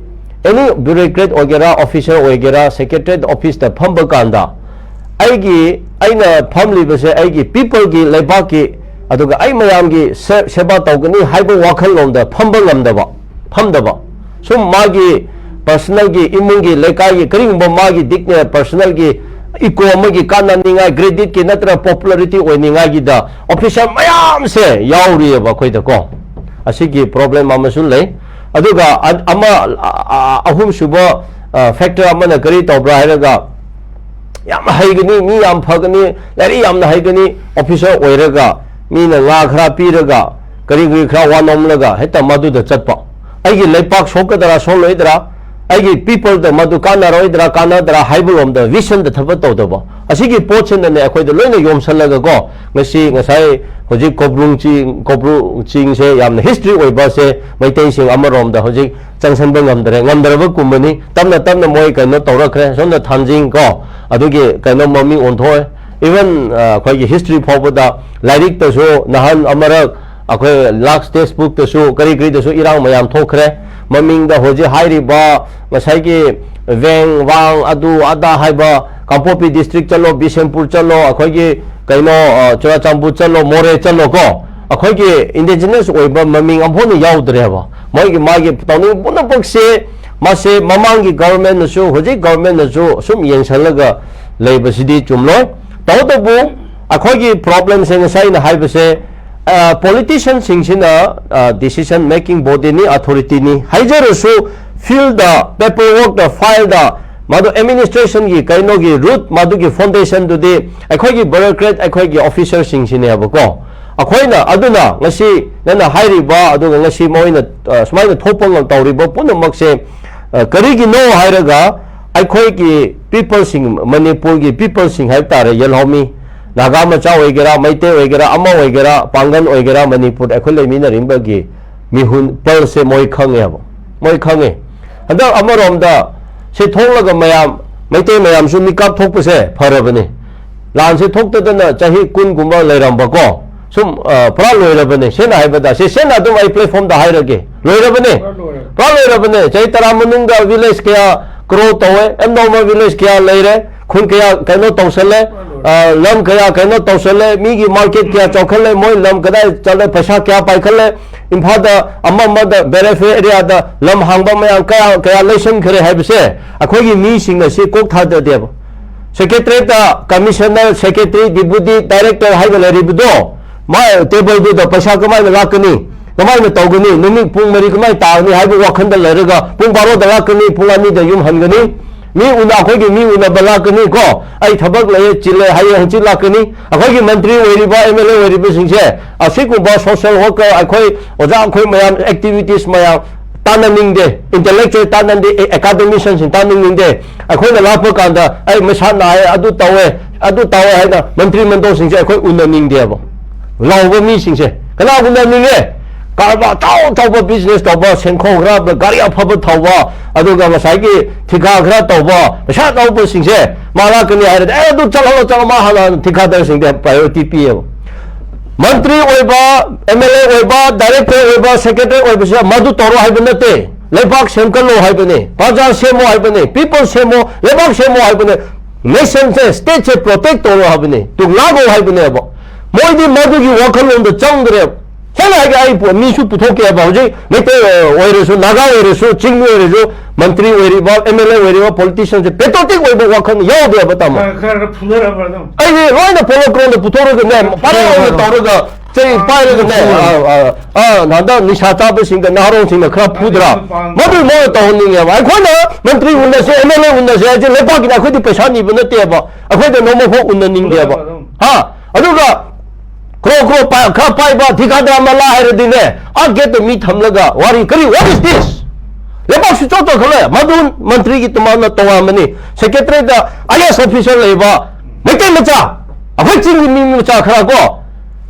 any bureaucrat ꯑꯣꯏꯒꯦꯔꯥ, officer ꯑꯣꯏꯒꯦꯔꯥ, secretariat officeꯇ ꯐꯝꯕ ꯀꯥꯟꯗ, ꯑꯩꯒꯤ, ꯑꯩꯅ ꯐꯝꯂꯤꯕꯁꯦ ꯑꯩꯒꯤ peopleꯒꯤ, ꯂꯩꯕꯥꯛꯀꯤ, ꯑꯗꯨꯒ ꯑꯩ ꯃꯌꯥꯝꯒꯤ ꯁꯦ-, ꯁꯦꯕꯥ ꯇꯧꯒꯅꯤ ꯍꯥꯏꯕ ꯋꯥꯈꯜꯂꯣꯟꯗ ꯐꯝꯕ ꯉꯝꯗꯕ, ꯐꯝꯗꯕ꯫ ꯁꯨꯝ ꯃꯥꯒꯤ personalꯒꯤ, ꯏꯃꯨꯡꯒꯤ, ꯂꯩꯀꯥꯏꯒꯤ, ꯀꯔꯤꯒꯨꯝꯕ ꯃꯥꯒꯤ ꯗꯤꯛꯅꯦ personalꯒꯤ ego ꯑꯃꯒꯤ ꯀꯥꯟꯅꯅꯤꯡꯉꯥꯏ, creditꯀꯤ ꯅꯠꯇ꯭ꯔꯒ popularity ꯑꯣꯏꯅꯤꯡꯉꯥꯏꯒꯤꯗ officer ꯃꯌꯥꯝꯁꯦ ꯌꯥꯎꯔꯤꯑꯕ ꯑꯩꯈꯣꯏꯗꯀꯣ꯫ ꯑꯁꯤꯒꯤ problem ꯑꯃꯁꯨ ꯂꯩ꯫ ꯑꯗꯨꯒ ꯑ-, ꯑꯃ, ꯑ-, ꯑ-, ꯑꯍꯨꯝꯁꯨꯕ, ꯑ, factor ꯑꯃꯅ ꯀꯔꯤ ꯇꯧꯕ꯭ꯔꯥ ꯍꯥꯏꯔꯒ, ꯌꯥꯝ ꯍꯩꯒꯅꯤ, ꯃꯤ ꯌꯥꯝ ꯐꯒꯅꯤ, ꯂꯥꯏꯔꯤꯛ ꯌꯥꯝꯅ ꯍꯩꯒꯅꯤ, officer ꯑꯣꯏꯔꯒ ꯃꯤꯅ ꯉꯥ ꯈꯔ ꯄꯤꯔꯒ, ꯀꯔꯤ ꯀꯔꯤ ꯈꯔ ꯋꯥꯅꯣꯝꯂꯒ ꯍꯦꯛꯇ ꯃꯗꯨꯗ ꯆꯠꯄ꯫ ꯑꯩꯒꯤ ꯂꯩꯄꯥꯛ ꯁꯣꯛꯀꯗ꯭ꯔꯥ ꯁꯣꯛꯂꯣꯏꯗ꯭ꯔꯥ, ꯑꯩꯒꯤ ꯄꯤꯄꯜꯗ ꯃꯗꯨ ꯀꯥꯟꯅꯔꯣꯏꯗ꯭ꯔꯥ ꯀꯥꯟꯅꯗ꯭ꯔꯥ ꯍꯥꯏꯕ ꯂꯣꯝꯗ ꯚꯤꯖꯟꯗ ꯊꯕꯛ ꯇꯧꯗꯕ, ꯑꯁꯤꯒꯤ ꯄꯣꯠꯁꯤꯅꯅꯦ ꯑꯩꯈꯣꯏꯗ ꯂꯣꯏꯅ ꯌꯣꯝꯁꯜꯂꯒꯀꯣ, ꯉꯁꯤ ꯉꯁꯥꯏ ꯍꯧꯖꯤꯛ ꯀꯣꯕ꯭ꯔꯨꯡ ꯆꯤꯡ, ꯀꯣꯕ꯭ꯔꯨꯡ ꯆꯤꯡꯁꯦ ꯌꯥꯝꯅ ꯍꯤꯁꯇ꯭ꯔꯤ ꯑꯣꯏꯕꯁꯦ ꯃꯩꯇꯩꯁꯤꯡ ꯑꯃꯔꯣꯝꯗ ꯍꯧꯖꯤꯛ ꯆꯪꯁꯤꯟꯕ ꯉꯝꯗ꯭ꯔꯦ, ꯉꯝꯗ꯭ꯔꯕ ꯀꯨꯝꯕꯅꯤ꯫ ꯇꯞꯅ ꯇꯞꯅ ꯃꯣꯏ ꯀꯩꯅꯣ ꯇꯧꯔꯛꯈ꯭ꯔꯦ꯫ ꯁꯣꯝꯗ ꯊꯥꯡꯖꯤꯡ ꯀꯣ, ꯑꯗꯨꯒꯤ ꯀꯩꯅꯣ ꯃꯃꯤꯡ ꯑꯣꯟꯊꯣꯛꯑꯦ꯫ ꯏꯚꯟ ꯑꯩꯈꯣꯏꯒꯤ ꯍꯤꯁꯇ꯭ꯔꯤ ꯐꯥꯎꯕꯗ, ꯂꯥꯏꯔꯤꯛꯇꯁꯨ ꯅꯍꯥꯟ ꯑꯃꯔꯛ ꯑꯩꯈꯣꯏ ꯂꯥꯛꯁ ꯇꯦꯛꯁ ꯕꯨꯛꯇꯁꯨ ꯀꯔꯤ ꯀꯔꯤꯗꯁꯨ ꯏꯔꯥꯡ ꯃꯌꯥꯝ ꯊꯣꯛꯈ꯭ꯔꯦ꯫ ꯃꯃꯤꯡꯗ ꯍꯧꯖꯤꯛ ꯍꯥꯏꯔꯤꯕ ꯉꯁꯥꯏꯒꯤ ꯋꯦꯡ ꯋꯥꯡ ꯑꯗꯨ ꯑꯗꯥ ꯍꯥꯏꯕ, ꯀꯥꯡꯄꯣꯛꯄꯤ ꯗꯤꯁꯇ꯭ꯔꯤꯛ ꯆꯠꯂꯣ, ꯕꯤꯁꯦꯝꯄꯨꯔ ꯆꯠꯂꯣ, ꯑꯩꯈꯣꯏꯒꯤ ꯀꯩꯅꯣ, ꯑ, ꯆꯨꯔꯥꯆꯥꯟꯄꯨꯔ ꯆꯠꯂꯣ, ꯃꯣꯔꯦ ꯆꯠꯂꯣ ꯀꯣ, ꯑꯩꯈꯣꯏꯒꯤ ꯏꯟꯗꯤꯖꯤꯅꯁ ꯑꯣꯏꯕ ꯃꯃꯤꯡ ꯑꯃꯐꯥꯎꯅ ꯌꯥꯎꯗ꯭ꯔꯦꯕ꯫ ꯃꯣꯏꯒꯤ ꯃꯥꯒꯤ ꯇꯧꯅꯤꯡ ꯄꯨꯝꯅꯃꯛꯁꯦ, ꯃꯥꯁꯦ ꯃꯃꯥꯡꯒꯤ ꯒꯚꯔꯟꯃꯦꯟꯠꯅꯁꯨ ꯍꯧꯖꯤꯛ ꯒꯚꯔꯟꯃꯦꯟꯠꯅꯁꯨ ꯁꯨꯝ ꯌꯦꯡꯁꯜꯂꯒ ꯂꯩꯕꯁꯤꯗꯤ ꯆꯨꯝꯂꯣꯏ꯫ ꯇꯧꯕꯇꯕꯨ ꯑꯩꯈꯣꯏꯒꯤ ꯄ꯭ꯔꯣꯕ꯭ꯂꯦꯝꯁꯦ ꯉꯁꯥꯏ ꯑꯩꯅ ꯍꯥꯏꯕꯁꯦ, ꯄꯣꯂꯤꯇꯤꯁꯤꯌꯟꯁꯤꯡꯁꯤꯅ ꯗꯤꯁꯤꯖꯟ ꯃꯦꯀꯤꯡ ꯕꯣꯗꯤꯅꯤ, ꯑꯣꯊꯣꯔꯤꯇꯤꯅꯤ ꯍꯥꯏꯖꯔꯁꯨ, ꯐꯤꯜꯗ, ꯄꯦꯄꯔ ꯋꯥꯔꯛꯇ, ꯐꯥꯏꯜꯗ, ꯃꯗꯨ ꯑꯦꯗꯃꯤꯅꯤꯁꯇ꯭ꯔꯦꯁꯟꯒꯤ ꯀꯩꯅꯣꯒꯤ ꯔꯨꯠ, ꯃꯗꯨꯒꯤ ꯐꯥꯎꯟꯗꯦꯁꯟꯗꯨꯗꯤ ꯑꯩꯈꯣꯏꯒꯤ ꯕ꯭ꯌꯨꯔꯣꯀ꯭ꯔꯦꯠ, ꯑꯩꯈꯣꯏꯒꯤ ꯑꯣꯐꯤꯁꯔꯁꯤꯡꯁꯤꯅꯦꯕꯀꯣ꯫ ꯑꯩꯈꯣꯏꯅ ꯑꯗꯨꯅ ꯉꯁꯤ ꯅꯪꯅ ꯍꯥꯏꯔꯤꯕ, ꯑꯗꯨꯒ ꯉꯁꯤ ꯃꯣꯏꯅ, ꯑ, ꯁꯨꯃꯥꯏꯅ ꯊꯣꯛꯄ ꯉꯝ-, ꯇꯧꯔꯤꯕ ꯄꯨꯝꯅꯃꯛꯁꯦ, ꯑ, ꯀꯔꯤꯒꯤꯅꯣ ꯍꯥꯏꯔꯒ, ꯑꯩꯈꯣꯏꯒꯤ ꯄꯤꯄꯜꯁꯤꯡ, ꯃꯅꯤꯄꯨꯔꯒꯤ ꯄꯤꯄꯜꯁꯤꯡ ꯍꯥꯏꯕ ꯇꯥꯔꯦ, ꯌꯦꯜꯍꯧꯃꯤ, ꯅꯥꯒꯥ ꯃꯆꯥ ꯑꯣꯏꯒꯦꯔꯥ, ꯃꯩꯇꯩ ꯑꯣꯏꯒꯦꯔꯥ, ꯑꯃ ꯑꯣꯏꯒꯦꯔꯥ, ꯄꯥꯡꯒꯜ ꯑꯣꯏꯒꯦꯔꯥ, ꯃꯅꯤꯄꯨꯔꯗ ꯑꯩꯈꯣꯏ ꯂꯩꯃꯤꯟꯅꯔꯤꯕꯒꯤ ꯃꯤꯍꯨꯟ ꯄꯜꯁꯦ ꯃꯣꯏ ꯈꯪꯉꯦꯕ, ꯃꯣꯏ ꯈꯪꯉꯦ꯫ ꯍꯟꯗꯛ ꯑꯃꯔꯣꯝꯗ ꯁꯤ ꯊꯣꯛꯂꯒ ꯃꯌꯥꯝ, ꯃꯩꯇꯩ ꯃꯌꯥꯝꯁꯨ ꯃꯤꯀꯥꯞ ꯊꯣꯛꯄꯁꯦ ꯐꯔꯕꯅꯤ꯫ ꯂꯥꯟꯁꯦ ꯊꯣꯛꯇꯗꯅ ꯆꯍꯤ ꯀꯨꯟꯒꯨꯝꯕ ꯂꯩꯔꯝꯕꯀꯣ, ꯁꯨꯝ, ꯑ, ꯄꯨꯔꯥ ꯂꯣꯏꯔꯕꯅꯦ꯫ ꯁꯦꯡꯅ ꯍꯥꯏꯕꯗ, ꯁꯤ ꯁꯦꯡꯅ ꯑꯗꯨꯝ ꯑꯩ ꯄ꯭ꯂꯦꯠꯐꯣꯝꯗ ꯍꯥꯏꯔꯒꯦ, ꯂꯣꯏꯔꯕꯅꯦ꯫ ꯄꯨꯔꯥ ꯂꯣꯏꯔꯦ꯫ ꯄꯨꯔꯥ ꯂꯣꯏꯔꯕꯅꯦ꯫ ꯆꯍꯤ ꯇꯔꯥ ꯃꯅꯨꯡꯗ ꯚꯤꯂꯦꯖ ꯀꯌꯥ ꯒ꯭ꯔꯣ ꯇꯧꯋꯦ, ꯑꯦꯝ ꯅꯣꯔꯃꯜ ꯚꯤꯂꯦꯖ ꯀꯌꯥ ꯂꯩꯔꯦ, ꯈꯨꯟ ꯀꯌꯥ ꯀꯩꯅꯣ ꯇꯧꯁꯜꯂꯦ, ꯄꯨꯔꯥ ꯂꯣꯏꯔꯦ꯫ ꯑ, ꯂꯝ ꯀꯌꯥ ꯀꯩꯅꯣ ꯇꯧꯁꯜꯂꯦ, ꯃꯤꯒꯤ ꯃꯥꯔꯀꯦꯠ ꯀꯌꯥ ꯆꯥꯎꯈꯠꯂꯦ, ꯃꯣꯏ ꯂꯝ ꯀꯗꯥꯏ ꯆꯠꯂꯦ, ꯄꯩꯁꯥ ꯀꯌꯥ ꯄꯥꯏꯈꯠꯂꯦ, ꯏꯝꯐꯥꯜꯗ ꯑꯃ ꯑꯃꯗ ꯕꯦꯔꯦꯐꯦ ꯑꯦꯔꯤꯌꯥꯗ ꯂꯝ ꯍꯥꯡꯕ ꯃꯌꯥꯝ ꯀꯌꯥ ꯀꯌꯥ ꯂꯩꯁꯟꯈ꯭ꯔꯦ ꯍꯥꯏꯕꯁꯦ ꯑꯩꯈꯣꯏꯒꯤ ꯃꯤꯁꯤꯡꯅ ꯁꯤ ꯀꯣꯛ ꯊꯥꯗꯗꯦꯕ꯫ ꯁꯦꯀ꯭ꯔꯦꯇꯔꯤꯌꯦꯠꯇ ꯀꯃꯤꯁꯅꯔ, ꯁꯦꯀ꯭ꯔꯦꯇꯔꯤ, ꯗꯤꯄꯨꯇꯤ ꯗꯥꯏꯔꯦꯛꯇꯔ ꯍꯥꯏꯕ ꯂꯩꯔꯤꯕꯗꯣ, ꯃꯥ ꯇꯦꯕꯜꯗꯨꯗ ꯄꯩꯁꯥ ꯀꯃꯥꯏꯅ ꯂꯥꯛꯀꯅꯤ, ꯀꯃꯥꯏꯅ ꯇꯧꯒꯅꯤ, ꯅꯨꯃꯤꯠ ꯄꯨꯡ ꯃꯔꯤ ꯀꯃꯥꯏꯅ ꯇꯥꯒꯅꯤ ꯍꯥꯏꯕ ꯋꯥꯈꯜꯗ ꯂꯩꯔꯒ ꯄꯨꯡ ꯕꯥꯔꯣꯗ ꯂꯥꯛꯀꯅꯤ, ꯄꯨꯡ ꯑꯅꯤꯗ ꯌꯨꯝ ꯍꯟꯒꯅꯤ꯫ ꯃꯤ ꯎꯅ-, ꯑꯩꯈꯣꯏꯒꯤ ꯃꯤ ꯎꯅꯕ ꯂꯥꯛꯀꯅꯤ ꯀꯣ, ꯑꯩ ꯊꯕꯛ ꯂꯩꯌꯦ, ꯆꯤꯜꯂꯦ, ꯍꯌꯦꯡ ꯍꯪꯆꯤꯠ ꯂꯥꯛꯀꯅꯤ꯫ ꯑꯩꯈꯣꯏꯒꯤ ꯃꯟꯇ꯭ꯔꯤ ꯑꯣꯏꯔꯤꯕ, ꯑꯦꯝ ꯑꯦꯜ ꯑꯦ ꯑꯣꯏꯔꯤꯕꯁꯤꯡꯁꯦ, ꯑꯁꯤꯒꯨꯝꯕ ꯁꯣꯁꯦꯜ ꯋꯥꯔꯀꯔ, ꯑꯩꯈꯣꯏ ꯑꯣꯖꯥ, ꯑꯩꯈꯣꯏ ꯃꯌꯥꯝ, ꯑꯦꯛꯇꯤꯚꯤꯇꯤꯁ ꯃꯌꯥꯝ, ꯇꯥꯟꯅꯅꯤꯡꯗꯦ, intellectual ꯇꯥꯟꯅꯗꯦ, ꯑꯦ, academicianꯁꯤꯡ ꯇꯥꯟꯅꯅꯤꯡꯗꯦ꯫ ꯑꯩꯈꯣꯏꯅ ꯂꯥꯛꯄ ꯀꯥꯟꯗ ꯑꯩ ꯃꯁꯥ ꯅꯥꯏꯌꯦ, ꯑꯗꯨ ꯇꯧꯋꯦ, ꯑꯗꯨ ꯇꯧꯋꯦ ꯍꯥꯏꯅ ꯃꯟꯇ꯭ꯔꯤ ꯃꯟꯗꯣꯜꯁꯤꯡꯁꯦ ꯑꯩꯈꯣꯏ ꯎꯅꯅꯤꯡꯗꯦꯕ꯫ ꯂꯥꯎꯕ ꯃꯤꯁꯤꯡꯁꯦ ꯀꯅꯥ ꯎꯅꯅꯤꯡꯉꯦ? ꯀꯔꯕꯥꯔ ꯑꯆꯧ ꯑꯆꯧꯕ business ꯇꯧꯕ, ꯁꯦꯟꯈꯣꯡ ꯈꯔ, ꯒꯥꯔꯤ ꯑꯐꯕ ꯊꯧꯕ, ꯑꯗꯨꯒ ꯉꯁꯥꯏꯒꯤ ꯊꯤꯀꯥ ꯈꯔ ꯇꯧꯕ, ꯄꯩꯁꯥ ꯇꯧꯕꯁꯤꯡꯁꯦ ꯃꯥ ꯂꯥꯛꯀꯅꯤ ꯍꯥꯏꯔꯗꯤ, "ꯑꯦ, ꯑꯗꯨ ꯆꯠꯍꯜꯂꯣ, ꯆꯠꯍꯜꯂꯣ", ꯃꯥ ꯍꯥꯟꯅ ꯊꯤꯀꯥꯗꯔꯁꯤꯡꯗ priority ꯄꯤꯌꯦꯕ꯫ ꯃꯟꯇ꯭ꯔꯤ ꯑꯣꯏꯕ, M L A ꯑꯣꯏꯕ, director ꯑꯣꯏꯕ, secretary ꯑꯣꯏꯕꯁꯦ ꯃꯗꯨ ꯇꯧꯔꯣ ꯍꯥꯏꯕ ꯅꯠꯇꯦ꯫ ꯂꯩꯕꯥꯛ ꯁꯦꯝꯒꯠꯂꯣ ꯍꯥꯏꯕꯅꯦ, ꯄ꯭ꯔꯖꯥ ꯁꯦꯝꯃꯣ ꯍꯥꯏꯕꯅꯦ, people ꯁꯦꯝꯃꯣ, ꯂꯩꯕꯥꯛ ꯁꯦꯝꯃꯣ ꯍꯥꯏꯕꯅꯦ, nationꯁꯦ, stateꯁꯦ protect ꯇꯧꯔꯣ ꯍꯥꯏꯕꯅꯦ, ꯇꯨ ꯉꯥꯛꯑꯣ ꯍꯥꯏꯕꯅꯦꯕ꯫ ꯃꯣꯏꯗꯤ ꯃꯗꯨꯒꯤ ꯋꯥꯈꯜꯂꯣꯟꯗ ꯆꯪꯗ꯭ꯔꯦꯕ꯫ ꯁꯦꯡꯅ ꯍꯥꯏꯒꯦ, ꯑꯩ ꯄꯣ-, ꯃꯤꯁꯨ ꯄꯨꯊꯣꯛꯀꯦꯕ꯫ ꯍꯧꯖꯤꯛ ꯃꯩꯇꯩ ꯑꯣꯏꯔꯁꯨ, ꯅꯥꯒꯥ ꯑꯣꯏꯔꯁꯨ, ꯆꯤꯡꯃꯤ ꯑꯣꯏꯔꯁꯨ, ꯃꯟꯇ꯭ꯔꯤ ꯑꯣꯏꯔꯤꯕ, M L A ꯑꯣꯏꯔꯤꯕ, politicianꯁꯦ patriotic ꯑꯣꯏꯕ ꯋꯥꯈꯜ ꯌꯥꯎꯗꯦꯕ, ꯇꯥꯃꯣ꯫ ꯈꯔ, ꯈꯔ ꯈꯔ ꯐꯨꯅꯔꯕ꯭ꯔꯥ ꯑꯗꯨꯝ? ꯑꯩꯗꯤ ꯂꯣꯏꯅ ꯄꯣꯂꯣ ꯒ꯭ꯔꯥꯎꯟꯗ ꯄꯨꯊꯣꯛꯔꯒꯅꯦ, ꯄꯥꯔꯦꯡ ꯑꯣꯏꯅ ꯇꯧꯔꯒ, ꯆꯩ ꯄꯥꯏꯔꯒꯅꯦ, ꯑꯥ, ꯑꯥ, ꯑꯥ, ꯍꯟꯗꯛ ꯅꯤꯁꯥ ꯆꯥꯕꯁꯤꯡꯒ ꯅꯍꯥꯔꯣꯜꯁꯤꯡꯅ ꯈꯔ ꯐꯨꯗ꯭ꯔꯥ? ꯃꯗꯨ ꯃꯣꯏꯅ ꯇꯧꯍꯟꯅꯤꯡꯉꯦꯕ꯫ ꯑꯩꯈꯣꯏꯅ ꯃꯟꯇ꯭ꯔꯤ ꯎꯟꯅꯁꯦ, M L A ꯎꯟꯅꯁꯦ ꯍꯥꯏꯁꯦ ꯂꯩꯕꯥꯛꯀꯤꯗ ꯑꯩꯈꯣꯏꯗꯤ ꯄꯩꯁꯥ ꯅꯤꯕ ꯅꯠꯇꯦꯕ꯫ ꯑꯩꯈꯣꯏꯗ ꯅꯣꯡꯃ ꯐꯥꯎ ꯎꯟꯅꯅꯤꯡꯗꯦꯕ꯫ ꯍꯥ? ꯑꯗꯨꯒ ꯀ꯭ꯔꯣ ꯀ꯭ꯔꯣ ꯄꯥꯏ-, ꯈꯔ ꯄꯥꯏꯕ ꯊꯤꯀꯥꯗꯔ ꯑꯃ ꯂꯥ ꯍꯥꯏꯔꯗꯤꯅꯦ, ꯑꯥ ꯒꯦꯠꯇ ꯃꯤ ꯊꯝꯂꯒ ꯋꯥꯔꯤ ꯀꯔꯤ, what is this? ꯂꯩꯕꯥꯛꯁꯨ ꯆꯥꯎꯊꯣꯛꯈ꯭ꯔꯦ꯫ ꯃꯗꯨ ꯃꯟꯇ꯭ꯔꯤꯒꯤ ꯇꯣꯉꯥꯟꯕꯅꯤ, secretaryꯗ I A S officer ꯂꯩꯕ ꯃꯩꯇꯩ ꯃꯆꯥ, ꯑꯩꯈꯣꯏ ꯆꯤꯡꯒꯤ ꯃꯤ ꯃꯆꯥ ꯈꯔ ꯀꯣ,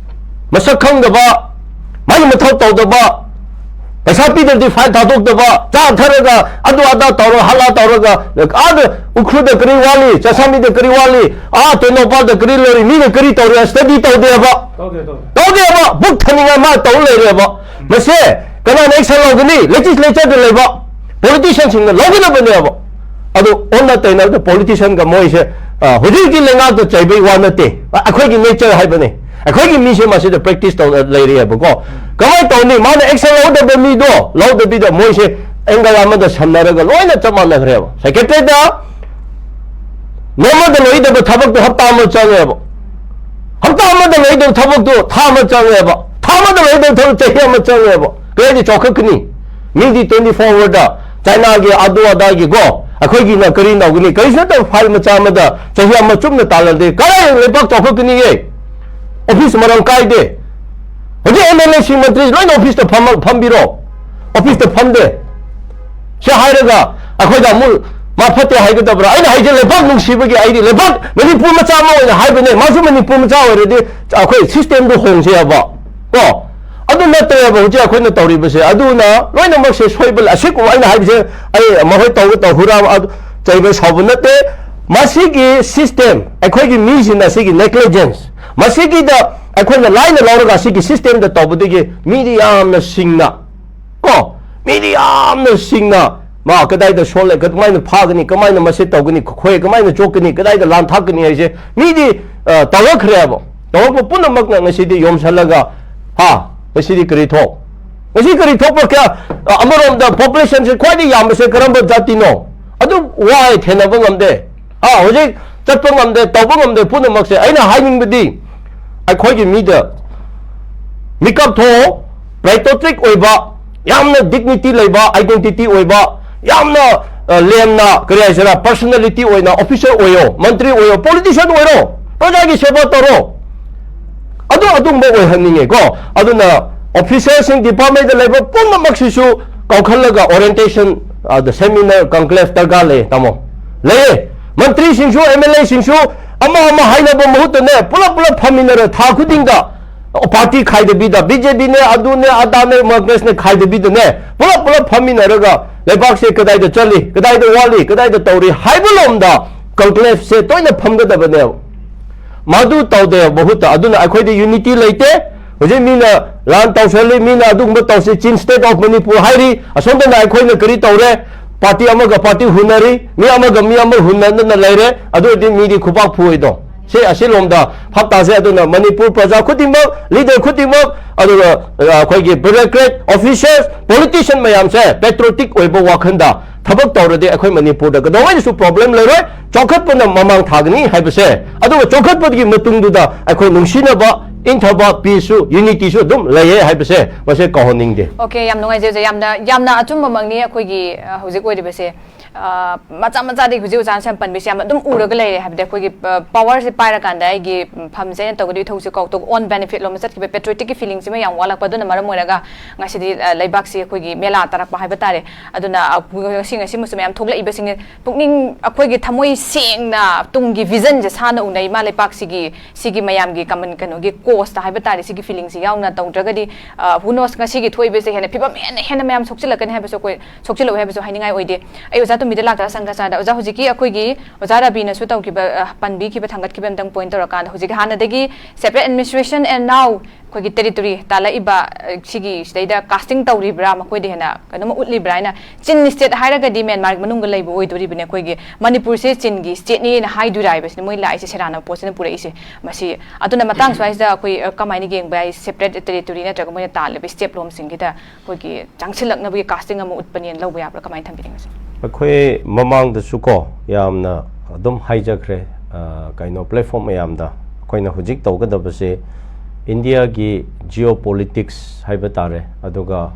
ꯃꯁꯛ ꯈꯪꯗꯕ, ꯃꯥꯒꯤ ꯃꯊꯧ ꯇꯧꯗꯕ, ꯄꯩꯁꯥ ꯄꯤꯗ꯭ꯔꯗꯤ fine ꯊꯥꯗꯣꯛꯇꯕ, ꯆꯥ ꯊꯛꯔꯒ ꯑꯗꯨ ꯑꯗꯥ ꯇꯧꯔꯒ ꯍꯜꯂꯥ ꯇꯧꯔꯒ, ꯑꯥꯗ ꯎꯈ꯭ꯔꯨꯜꯗ ꯀꯔꯤ ꯋꯥꯠꯂꯤ, ꯆꯥꯁꯥꯃꯤꯗ ꯀꯔꯤ ꯋꯥꯠꯂꯤ, ꯑꯥ ꯇꯦꯡꯅꯧꯄꯜꯗ ꯀꯔꯤ ꯂꯩꯔꯤ, ꯃꯤꯅ ꯀꯔꯤ ꯇꯧꯔꯤ, study ꯇꯧꯗꯦꯕ꯫ ꯇꯧꯗꯦ, ꯇꯧꯗꯦ꯫ ꯇꯧꯗꯦꯕ, book ꯊꯥꯅꯤꯡꯉꯥꯏ ꯃꯥ ꯇꯧ ꯂꯩꯔꯦꯕ꯫ ꯃꯁꯦ ꯀꯅꯥꯅ action ꯂꯧꯒꯅꯤ? Legislatureꯗ ꯂꯩꯕ politicianꯁꯤꯡꯅ ꯂꯧꯒꯗꯕꯅꯦꯕ꯫ ꯑꯗꯨ ꯑꯣꯟꯅ ꯇꯩꯅꯕꯗ politicianꯒ ꯃꯣꯏꯁꯦ, ꯑ, ꯍꯧꯖꯤꯛ ꯍꯧꯖꯤꯛ ꯂꯩꯉꯥꯛꯇ ꯆꯩꯕꯩ ꯋꯥ ꯅꯠꯇꯦ꯫ ꯑ-, ꯑꯩꯈꯣꯏꯒꯤ nature ꯍꯥꯏꯕꯅꯦ꯫ ꯑꯩꯈꯣꯏꯒꯤ ꯃꯤꯁꯦ ꯃꯁꯤꯗ practice ꯇꯧꯔ ꯂꯩꯔꯦꯕꯀꯣ꯫ ꯀꯃꯥꯏꯅ ꯇꯧꯅꯤ? ꯃꯥꯅ action ꯂꯧꯗꯕ ꯃꯤꯗꯣ ꯂꯧꯗꯕꯤꯗ ꯃꯣꯏꯁꯦ angle ꯑꯃꯗ ꯁꯝꯅꯔꯒ ꯂꯣꯏꯅ ꯆꯞ ꯃꯥꯟꯅꯈ꯭ꯔꯦꯕ꯫ Secretaryꯗ ꯅꯣꯡꯃꯗ ꯂꯣꯏꯗꯕ ꯊꯕꯛꯇꯣ ꯍꯞꯇꯥ ꯑꯃ ꯆꯪꯉꯦꯕ꯫ ꯍꯞꯇꯥ ꯑꯃꯗ ꯂꯣꯏꯗꯕ ꯊꯕꯛꯇꯣ ꯊꯥ ꯑꯃ ꯆꯪꯉꯦꯕ꯫ ꯊꯥ ꯑꯃꯗ ꯂꯣꯏꯗꯕ ꯊꯕꯛ ꯆꯍꯤ ꯑꯃ ꯆꯪꯉꯦꯕ꯫ ꯀꯔꯤꯗꯤ ꯆꯥꯎꯈꯠꯀꯅꯤ? ꯃꯤꯗꯤ twenty four hourꯗ Chinaꯒꯤ ꯑꯗꯨ ꯑꯗꯥꯒꯤꯀꯣ, ꯑꯩꯈꯣꯏꯒꯤꯅ ꯀꯔꯤ ꯇꯧꯒꯅꯤ? ꯀꯔꯤꯁꯨ ꯅꯠꯇꯕ file ꯃꯆꯥ ꯑꯃꯗ ꯆꯍꯤ ꯑꯃ ꯆꯨꯞꯅ ꯇꯥꯜꯂꯗꯤ ꯀꯔꯥꯏ ꯂꯩꯕꯥꯛ ꯆꯥꯎꯈꯠꯀꯅꯤꯌꯦ? Office ꯃꯔꯥꯡ ꯀꯥꯏꯗꯦ꯫ ꯍꯧꯖꯤꯛ M L Aꯁꯤꯡ, ꯃꯟꯇ꯭ꯔꯤ ꯂꯣꯏꯅ officeꯇ ꯐꯝ-, ꯐꯝꯕꯤꯔꯣ꯫ ꯑꯣꯐꯤꯁꯇ ꯐꯝꯗꯦ꯫ ꯁꯤ ꯍꯥꯏꯔꯒ ꯑꯩꯈꯣꯏꯗ ꯑꯃꯨꯛ ꯃꯥ ꯐꯠꯇꯦ ꯍꯥꯏꯒꯗꯕ꯭ꯔꯥ? ꯑꯩꯅ ꯍꯥꯏꯁꯦ ꯂꯩꯕꯥꯛ ꯅꯨꯡꯁꯤꯕꯒꯤ, ꯑꯩꯗꯤ ꯂꯩꯕꯥꯛ ꯃꯅꯤꯄꯨꯔ ꯃꯆꯥ ꯑꯃ ꯑꯣꯏꯅ ꯍꯥꯏꯕꯅꯦ꯫ ꯃꯥꯁꯨ ꯃꯅꯤꯄꯨꯔ ꯃꯆꯥ ꯑꯣꯏꯔꯗꯤ ꯑꯩꯈꯣꯏ ꯁꯤꯁꯇꯦꯝꯗꯨ ꯍꯣꯡꯁꯦ ꯍꯥꯏꯕ, ꯀꯣ? ꯑꯗꯨ ꯅꯠꯇ꯭ꯔꯦꯕ ꯍꯧꯖꯤꯛ ꯑꯩꯈꯣꯏꯅ ꯇꯧꯔꯤꯕꯁꯦ꯫ ꯑꯗꯨꯅ ꯂꯣꯏꯅꯃꯛꯁꯦ ꯁꯣꯏꯕ, ꯑꯁꯤꯒꯨꯝꯕ ꯑꯩꯅ ꯍꯥꯏꯕꯁꯦ ꯑꯩ ꯃꯈꯣꯏ ꯇꯧꯕ ꯇꯧ ꯍꯨꯔꯥ ꯑꯗꯨ ꯆꯩꯕ ꯁꯥꯎꯕ ꯅꯠꯇꯦ꯫ ꯃꯁꯤꯒꯤ ꯁꯤꯁꯇꯦꯝ, ꯑꯩꯈꯣꯏꯒꯤ ꯃꯤꯁꯤꯡꯅ ꯁꯤꯒꯤ ꯅꯦꯒ꯭ꯂꯤꯖꯦꯟꯁ, ꯃꯁꯤꯒꯤꯗ ꯑꯩꯈꯣꯏꯅ ꯂꯥꯏꯅ ꯂꯧꯔꯒ ꯁꯤꯒꯤ ꯁꯤꯁꯇꯦꯝꯗ ꯇꯧꯕꯗꯒꯤ ꯃꯤꯗꯤ ꯌꯥꯝꯅ ꯁꯤꯡꯅ, ꯀꯣ, ꯃꯤꯗꯤ ꯌꯥꯝꯅ ꯁꯤꯡꯅ ꯃꯥ ꯀꯗꯥꯏꯗ ꯁꯣꯜꯂꯦ, ꯀꯃꯥꯏꯅ ꯐꯥꯒꯅꯤ, ꯀꯃꯥꯏꯅ ꯃꯁꯤ ꯇꯧꯒꯅꯤ, ꯈꯣꯏ ꯀꯃꯥꯏꯅ ꯆꯣꯛꯀꯅꯤ, ꯀꯗꯥꯏꯗ ꯂꯥꯟ ꯊꯥꯛꯀꯅꯤ ꯍꯥꯏꯁꯦ ꯃꯤꯗꯤ, ꯑ, ꯇꯧꯔꯛꯈ꯭ꯔꯦꯕ꯫ ꯇꯧꯔꯛꯄ ꯄꯨꯝꯅꯃꯛꯅ ꯉꯁꯤꯗꯤ ꯌꯣꯝꯁꯜꯂꯒ, ꯍꯥ, ꯉꯁꯤꯗꯤ ꯀꯔꯤ ꯊꯣꯛ? ꯉꯁꯤ ꯀꯔꯤ ꯊꯣꯛꯄ? ꯀꯌꯥ, ꯑ, ꯑꯃꯔꯣꯝꯗ ꯄꯣꯄꯨꯂꯦꯁꯟꯁꯦ ꯈ꯭ꯋꯥꯏꯗꯒꯤ ꯌꯥꯝꯕꯁꯦ ꯀꯔꯝꯕ ꯖꯥꯇꯤꯅꯣ? ꯑꯗꯨ ꯋꯥꯏ, ꯊꯦꯡꯅꯕ ꯉꯝꯗꯦ꯫ ꯑꯥ, ꯍꯧꯖꯤꯛ ꯆꯠꯄ ꯉꯝꯗꯦ, ꯇꯧꯕ ꯉꯝꯗꯦ꯫ ꯄꯨꯝꯅꯃꯛꯁꯦ ꯑꯩꯅ ꯍꯥꯏꯅꯤꯡꯕꯗꯤ, ꯑꯩꯈꯣꯏꯒꯤ ꯃꯤꯗ ꯃꯤꯀꯞ ꯊꯣꯛꯑꯣ, ꯄꯦꯇ꯭ꯔꯤꯌꯣꯇꯤꯛ ꯑꯣꯏꯕ, ꯌꯥꯝꯅ ꯗꯤꯒꯅꯤꯇꯤ ꯂꯩꯕ, ꯑꯥꯏꯗꯦꯟꯇꯤꯇꯤ ꯑꯣꯏꯕ, ꯌꯥꯝꯅ, ꯑ, ꯂꯦꯝꯅ, ꯀꯔꯤ ꯍꯥꯏꯁꯤꯔꯥ, ꯄꯔꯁꯣꯅꯦꯂꯤꯇꯤ ꯑꯣꯏꯅ ꯑꯣꯐꯤꯁꯔ ꯑꯣꯏꯌꯣ, ꯃꯟꯇ꯭ꯔꯤ ꯑꯣꯏꯌꯣ, ꯄꯣꯂꯤꯇꯤꯁꯤꯌꯥꯟ ꯑꯣꯏꯔꯣ, ꯄ꯭ꯔꯖꯥꯒꯤ ꯁꯦꯕꯥ ꯇꯧꯔꯣ꯫ ꯑꯗꯨ ꯑꯗꯨꯒꯨꯝꯕ ꯑꯣꯏꯍꯟꯅꯤꯡꯉꯦꯀꯣ꯫ ꯑꯗꯨꯅ ꯑꯣꯐꯤꯁꯔꯁꯤꯡ, ꯗꯤꯄꯥꯔꯠꯃꯦꯟꯗ ꯂꯩꯕ ꯄꯨꯝꯅꯃꯛꯁꯤꯁꯨ ꯀꯧꯈꯠꯂꯒ ꯑꯣꯔꯤꯌꯦꯟꯇꯦꯁꯟ, ꯑꯗ ꯁꯦꯃꯤꯅꯥꯔ, ꯀꯟꯀ꯭ꯂꯦꯚ ꯗꯔꯀꯥꯔ ꯂꯩ, ꯇꯥꯃꯣ꯫ ꯂꯩꯌꯦ꯫ ꯃꯟꯇ꯭ꯔꯤꯁꯤꯡꯁꯨ, ꯑꯦꯝ ꯑꯦꯜ ꯑꯦꯁꯤꯡꯁꯨ ꯑꯃ ꯑꯃ ꯍꯥꯏꯅꯕ ꯃꯍꯨꯠꯇꯅꯦ, ꯄꯨꯂꯞ ꯄꯨꯂꯞ ꯐꯝꯃꯤꯟꯅꯔ ꯊꯥ ꯈꯨꯗꯤꯡꯗ ꯄꯥꯔꯇꯤ ꯈꯥꯏꯗꯕꯤꯗ, ꯕꯤ ꯖꯦ ꯄꯤꯅꯦ, ꯑꯗꯨꯅꯦ, ꯑꯗꯥꯅꯦ, ꯀꯪꯒ꯭ꯔꯦꯁꯅꯦ ꯈꯥꯏꯗꯕꯤꯗꯅꯦ, ꯄꯨꯂꯞ ꯄꯨꯂꯞ ꯐꯝꯃꯤꯟꯅꯔꯒ ꯂꯩꯕꯥꯛꯁꯦ ꯀꯗꯥꯏꯗ ꯆꯠꯂꯤ, ꯀꯗꯥꯏꯗ ꯋꯥꯠꯂꯤ, ꯀꯗꯥꯏꯗ ꯇꯧꯔꯤ ꯍꯥꯏꯕ ꯂꯣꯝꯗ ꯀꯟꯀ꯭ꯂꯦꯚꯁꯦ ꯇꯣꯏꯅ ꯐꯝꯒꯗꯕꯅꯦꯕ꯫ ꯃꯗꯨ ꯇꯧꯗꯦ ꯃꯍꯨꯠꯇ꯫ ꯑꯗꯨꯅ ꯑꯩꯈꯣꯏꯗꯤ ꯌꯨꯅꯤꯇꯤ ꯂꯩꯇꯦ꯫ ꯍꯧꯖꯤꯛ ꯃꯤꯅ ꯂꯥꯟ ꯇꯧꯁꯜꯂꯤ, ꯃꯤꯅ ꯑꯗꯨꯒꯨꯝꯕ ꯇꯧꯁꯤ, ꯆꯤꯟ ꯁ꯭ꯇꯦꯠ ꯑꯣꯐ ꯃꯅꯤꯄꯨꯔ ꯍꯥꯏꯔꯤ, ꯑꯁꯣꯝꯗꯅ ꯑꯩꯈꯣꯏꯅ ꯀꯔꯤ ꯇꯧꯔꯦ? ꯄꯥꯔꯇꯤ ꯑꯃꯒ ꯄꯥꯔꯇꯤ ꯍꯨꯟꯅꯔꯤ, ꯃꯤ ꯑꯃꯒ ꯃꯤ ꯑꯃ ꯍꯨꯟꯅꯗꯅ ꯂꯩꯔꯦ꯫ ꯑꯗꯨ ꯑꯣꯏꯔꯗꯤ ꯃꯤꯗꯤ ꯈꯨꯄꯥꯛ ꯐꯨꯔꯣꯏꯗꯣ꯫ ꯁꯤ ꯑꯁꯤꯂꯣꯝꯗ ꯐꯛ ꯇꯥꯁꯦ꯫ ꯑꯗꯨꯅ ꯃꯅꯤꯄꯨꯔ ꯄ꯭ꯔꯖꯥ ꯈꯨꯗꯤꯡꯃꯛ, ꯂꯤꯗꯔ ꯈꯨꯗꯤꯡꯃꯛ, ꯑꯗꯨꯒ, ꯑ, ꯑꯩꯈꯣꯏꯒꯤ ꯕ꯭ꯌꯨꯔꯣꯀ꯭ꯔꯦꯠ, ꯑꯣꯐꯤꯁꯔꯁ, ꯄꯣꯂꯤꯇꯤꯁꯤꯌꯥꯟ ꯃꯌꯥꯝꯁꯦ ꯄꯦꯇ꯭ꯔꯤꯌꯣꯇꯤꯛ ꯑꯣꯏꯕ ꯋꯥꯈꯜꯗ ꯊꯕꯛ ꯇꯧꯔꯗꯤ ꯑꯩꯈꯣꯏ ꯃꯅꯤꯄꯨꯔꯗ ꯀꯩꯗꯧꯉꯩꯗꯁꯨ ꯄ꯭ꯔꯣꯕ꯭ꯂꯦꯝ ꯂꯩꯔꯣꯏ꯫ ꯆꯥꯎꯈꯠꯄꯅ ꯃꯃꯥꯡ ꯊꯥꯒꯅꯤ ꯍꯥꯏꯕꯁꯦ, ꯑꯗꯨꯒ ꯆꯥꯎꯈꯠꯄꯒꯤ ꯃꯇꯨꯡꯗꯨꯗ ꯑꯩꯈꯣꯏ ꯅꯨꯡꯁꯤꯅꯕ, ꯏꯪꯊꯕ, ꯄꯤꯁꯁꯨ, ꯌꯨꯅꯤꯇꯤꯁꯨ ꯑꯗꯨꯝ ꯂꯩꯌꯦ ꯍꯥꯏꯕꯁꯦ ꯃꯁꯦ ꯀꯥꯎꯍꯟꯅꯤꯡꯗꯦ꯫ ꯑꯣꯀꯦ, ꯌꯥꯝ ꯅꯨꯡꯉꯥꯏꯖꯩ ꯑꯣꯖꯥ꯫ ꯌꯥꯝꯅ, ꯌꯥꯝꯅ ꯑꯆꯨꯝꯕꯃꯛꯅꯤ ꯑꯩꯈꯣꯏꯒꯤ, ꯑ, ꯍꯧꯖꯤꯛ ꯑꯣꯏꯔꯤꯕꯁꯦ꯫ ꯑ, ꯃꯆꯥ ꯃꯆꯥꯗꯒꯤ ꯍꯧꯖꯤꯛ ꯑꯣꯖꯥꯅ ꯁꯨꯃꯥꯏꯅ ꯄꯟꯕꯤꯁꯦ ꯌꯥꯝ ꯑꯗꯨꯝ ꯎꯔꯒ ꯂꯩꯔꯦ꯫ ꯍꯥꯏꯕꯗꯤ ꯑꯩꯈꯣꯏꯒꯤ, ꯑ, powerꯁꯦ ꯄꯥꯏꯔꯀꯥꯟꯗ ꯑꯩꯒꯤ, ꯎꯝ, ꯐꯝꯁꯦ ꯑꯩꯅ ꯇꯧꯒꯗꯕ ꯏꯊꯧꯁꯦ ꯀꯥꯎꯊꯣꯛ, own benefit ꯂꯣꯝꯗ ꯆꯠꯈꯤꯕ patrioticꯀꯤ feelingꯁꯤꯃ ꯌꯥꯝ ꯋꯥꯠꯂꯛꯄ꯫ ꯑꯗꯨꯅ ꯃꯔꯝ ꯑꯣꯏꯔꯒ ꯉꯁꯤꯗꯤ, ꯑ, ꯂꯩꯕꯥꯛꯁꯤ ꯑꯩꯈꯣꯏꯒꯤ ꯃꯦꯂꯥ ꯇꯥꯔꯛꯄ ꯍꯥꯏꯕ ꯇꯥꯔꯦ꯫ ꯑꯗꯨꯅ, ꯑ, ꯉꯁꯤ, ꯉꯁꯤ ꯃꯁꯨ ꯃꯌꯥꯝ ꯊꯣꯛꯂꯛꯏꯕꯁꯤꯡ ꯄꯨꯛꯅꯤꯡ, ꯑꯩꯈꯣꯏꯒꯤ ꯊꯃꯣꯏ ꯁꯦꯡꯅ ꯇꯨꯡꯒꯤ visionꯁꯦ ꯁꯥꯟꯅ ꯎꯅ ꯏꯃꯥ ꯂꯩꯄꯥꯛꯁꯤꯒꯤ, ꯁꯤꯒꯤ ꯃꯌꯥꯝꯒꯤ common ꯀꯩꯅꯣꯒꯤ causeꯇ ꯍꯥꯏꯕ ꯇꯥꯔꯦ, ꯁꯤꯒꯤ feelingꯁꯤ ꯌꯥꯎꯅ ꯇꯧꯗ꯭ꯔꯒꯗꯤ, ꯑ, who knows, ꯉꯁꯤꯒꯤ ꯊꯣꯛꯏꯕꯁꯦ ꯍꯦꯟꯅ ꯐꯤꯕꯝ ꯍꯦꯟꯅ, ꯍꯦꯟꯅ ꯃꯌꯥꯝ ꯁꯣꯛꯆꯤꯜꯂꯛꯀꯅꯤ ꯍꯥꯏꯕꯁꯨ ꯑꯩꯈꯣꯏ ꯁꯣꯛꯆꯤꯜꯂꯛꯑꯣꯏ ꯍꯥꯏꯕꯁꯨ ꯍꯥꯏꯅꯤꯡꯉꯥꯏ ꯑꯣꯏꯗꯦ꯫ ꯑꯩ ꯑꯣꯖꯥ ꯇꯣꯝꯕꯤꯗ ꯂꯥꯛꯆꯔ ꯁꯪꯒ ꯁꯥꯔꯗ, ꯑꯣꯖꯥ, ꯍꯧꯖꯤꯛꯀꯤ ꯑꯩꯈꯣꯏꯒꯤ ꯑꯣꯖꯥ ꯔꯕꯤꯅꯁꯨ ꯇꯧꯈꯤꯕ, ꯑ, ꯄꯟꯕꯤꯈꯤꯕ, ꯊꯥꯡꯒꯠꯈꯤꯕ ꯑꯝꯇꯪ point ꯇꯧꯔꯀꯥꯟꯗ, ꯍꯧꯖꯤꯛ ꯍꯥꯟꯅꯗꯒꯤ separate administration and now ꯑꯩꯈꯣꯏꯒꯤ territory ꯇꯥꯜꯂꯛꯏꯕ, ꯑ, ꯁꯤꯒꯤ ꯁꯤꯗꯩꯗ casting ꯇꯧꯔꯤꯕ꯭ꯔꯥ, ꯃꯈꯣꯏꯗ ꯍꯦꯟꯅ ꯀꯩꯅꯣꯝꯃ ꯎꯠꯂꯤꯕ꯭ꯔꯥ ꯍꯥꯏꯅ, ꯆꯤꯟ state ꯍꯥꯏꯔꯒꯗꯤ ꯃ꯭ꯌꯥꯟꯃꯥꯔꯒꯤ ꯃꯅꯨꯡꯗ ꯂꯩꯕ ꯑꯣꯏꯗꯣꯔꯤꯕꯅꯦ꯫ ꯑꯩꯈꯣꯏꯒꯤ ꯃꯅꯤꯄꯨꯔꯁꯦ ꯆꯤꯟꯒꯤ stateꯅꯦꯅ ꯍꯥꯏꯗꯣꯏꯔꯥ ꯍꯥꯏꯕꯁꯤꯅ ꯃꯣꯏ ꯂꯥꯛꯏꯁꯦ, ꯁꯦꯔꯥꯟꯅꯕ ꯄꯣꯠꯁꯤꯅ ꯄꯨꯔꯛꯏꯁꯦ꯫ ꯃꯁꯤ, ꯑꯗꯨꯅ ꯃꯇꯥꯡ ꯁ꯭ꯋꯥꯏꯁꯤꯗ ꯑꯩꯈꯣꯏ, ꯑ, ꯀꯃꯥꯏꯅ ꯌꯦꯡꯕ ꯌꯥꯏ? Separate territory ꯅꯠꯇ꯭ꯔꯒ ꯃꯣꯏꯅ ꯇꯥꯜꯂꯤꯕ step ꯂꯣꯝꯁꯤꯡꯁꯤꯗ ꯑꯩꯈꯣꯏꯒꯤ ꯆꯪꯁꯤꯜꯂꯛꯅꯕꯒꯤ casting ꯑꯃ ꯎꯠꯄꯅꯦꯅ ꯂꯧꯕ ꯌꯥꯕ꯭ꯔꯥ? ꯀꯃꯥꯏꯅ ꯊꯝꯕꯤꯅꯤꯡꯉꯤ ꯁꯤꯅ? ꯑꯩꯈꯣꯏ ꯃꯃꯥꯡꯗꯁꯨ ꯀꯣ ꯌꯥꯝꯅ ꯑꯗꯨꯝ ꯍꯥꯏꯖꯈ꯭ꯔꯦ, ꯑ, ꯀꯩꯅꯣ, platform ꯃꯌꯥꯝꯗ ꯑꯩꯈꯣꯏꯅ ꯍꯧꯖꯤꯛ ꯇꯧꯒꯗꯕꯁꯦ Indiaꯒꯤ geopolitics ꯍꯥꯏꯕ ꯇꯥꯔꯦ, ꯑꯗꯨꯒ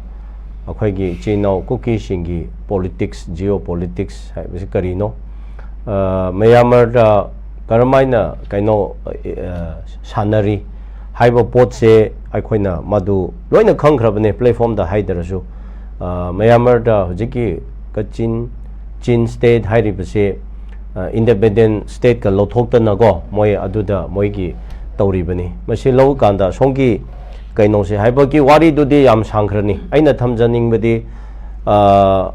ꯑꯩꯈꯣꯏꯒꯤ ꯏꯆꯤꯟ ꯏꯅꯥꯎ ꯀꯨꯀꯤꯁꯤꯡꯒꯤ politics, geopolitics ꯍꯥꯏꯕꯁꯤ ꯀꯔꯤꯅꯣ, ꯑ, ꯃ꯭ꯌꯥꯟꯃꯥꯔꯗ ꯀꯔꯝꯍꯥꯏꯅ ꯀꯩꯅꯣ, ꯑ, ꯁꯥꯟꯅꯔꯤ ꯍꯥꯏꯕ ꯄꯣꯠꯁꯦ ꯑꯩꯈꯣꯏꯅ ꯃꯗꯨ ꯂꯣꯏꯅ ꯈꯪꯈ꯭ꯔꯕꯅꯦ, platformꯗ ꯍꯥꯏꯗ꯭ꯔꯁꯨ꯫ ꯑ, ꯃ꯭ꯌꯥꯟꯃꯥꯔꯗ ꯍꯧꯖꯤꯛꯀꯤ ꯀꯆꯤꯟ, ꯆꯤꯟ state ꯍꯥꯏꯔꯤꯕꯁꯦ, ꯑ, independent stateꯀ ꯂꯧꯊꯣꯛꯇꯅꯀꯣ, ꯃꯣꯏ ꯑꯗꯨꯗ ꯃꯣꯏꯒꯤ ꯇꯧꯔꯤꯕꯅꯤ꯫ ꯃꯁꯤ ꯂꯧꯀꯥꯟꯗ ꯁꯣꯝꯒꯤ ꯀꯩꯅꯣꯁꯦ ꯍꯥꯏꯕꯒꯤ ꯋꯥꯔꯤꯗꯨꯗꯤ ꯌꯥꯝ ꯁꯥꯡꯈ꯭ꯔꯅꯤ꯫ ꯑꯩꯅ ꯊꯝꯖꯅꯤꯡꯕꯗꯤ, ꯑ,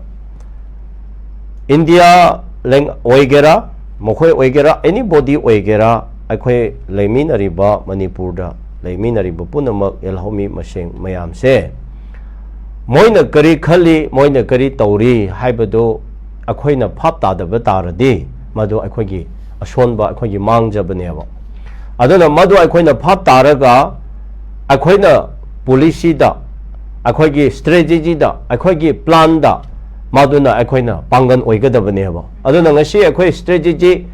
India ꯂꯩ-, ꯑꯣꯏꯒꯦꯔꯥ, ꯃꯈꯣꯏ ꯑꯣꯏꯒꯦꯔꯥ, anybody ꯑꯣꯏꯒꯦꯔꯥ, ꯑꯩꯈꯣꯏ ꯂꯩꯃꯤꯟꯅꯔꯤꯕ, ꯃꯅꯤꯄꯨꯔꯗ ꯂꯩꯃꯤꯟꯅꯔꯤꯕ ꯄꯨꯝꯅꯃꯛ ꯌꯦꯜꯍꯧꯃꯤ ꯃꯁꯦꯟ ꯃꯌꯥꯝꯁꯦ, ꯃꯣꯏꯅ ꯀꯔꯤ ꯈꯜꯂꯤ, ꯃꯣꯏꯅ ꯀꯔꯤ ꯇꯧꯔꯤ ꯍꯥꯏꯕꯗꯨ ꯑꯩꯈꯣꯏꯅ ꯚꯥꯞ ꯇꯥꯗꯕ ꯇꯥꯔꯗꯤ, ꯃꯗꯨ ꯑꯩꯈꯣꯏꯒꯤ ꯑꯁꯣꯟꯕ, ꯑꯩꯈꯣꯏꯒꯤ ꯃꯥꯡꯖꯕꯅꯦꯕ꯫ ꯑꯗꯨꯅ ꯃꯗꯨ ꯑꯩꯈꯣꯏꯅ ꯚꯥꯞ ꯇꯥꯔꯒ, ꯑꯩꯈꯣꯏꯅ policyꯗ, ꯑꯩꯈꯣꯏꯒꯤ strategyꯗ, ꯑꯩꯈꯣꯏꯒꯤ planꯗ ꯃꯗꯨꯅ ꯑꯩꯈꯣꯏꯅ ꯄꯥꯡꯒꯜ ꯑꯣꯏꯒꯗꯕꯅꯦꯕ꯫ ꯑꯗꯨꯅ ꯉꯁꯤ ꯑꯩꯈꯣꯏ strategy,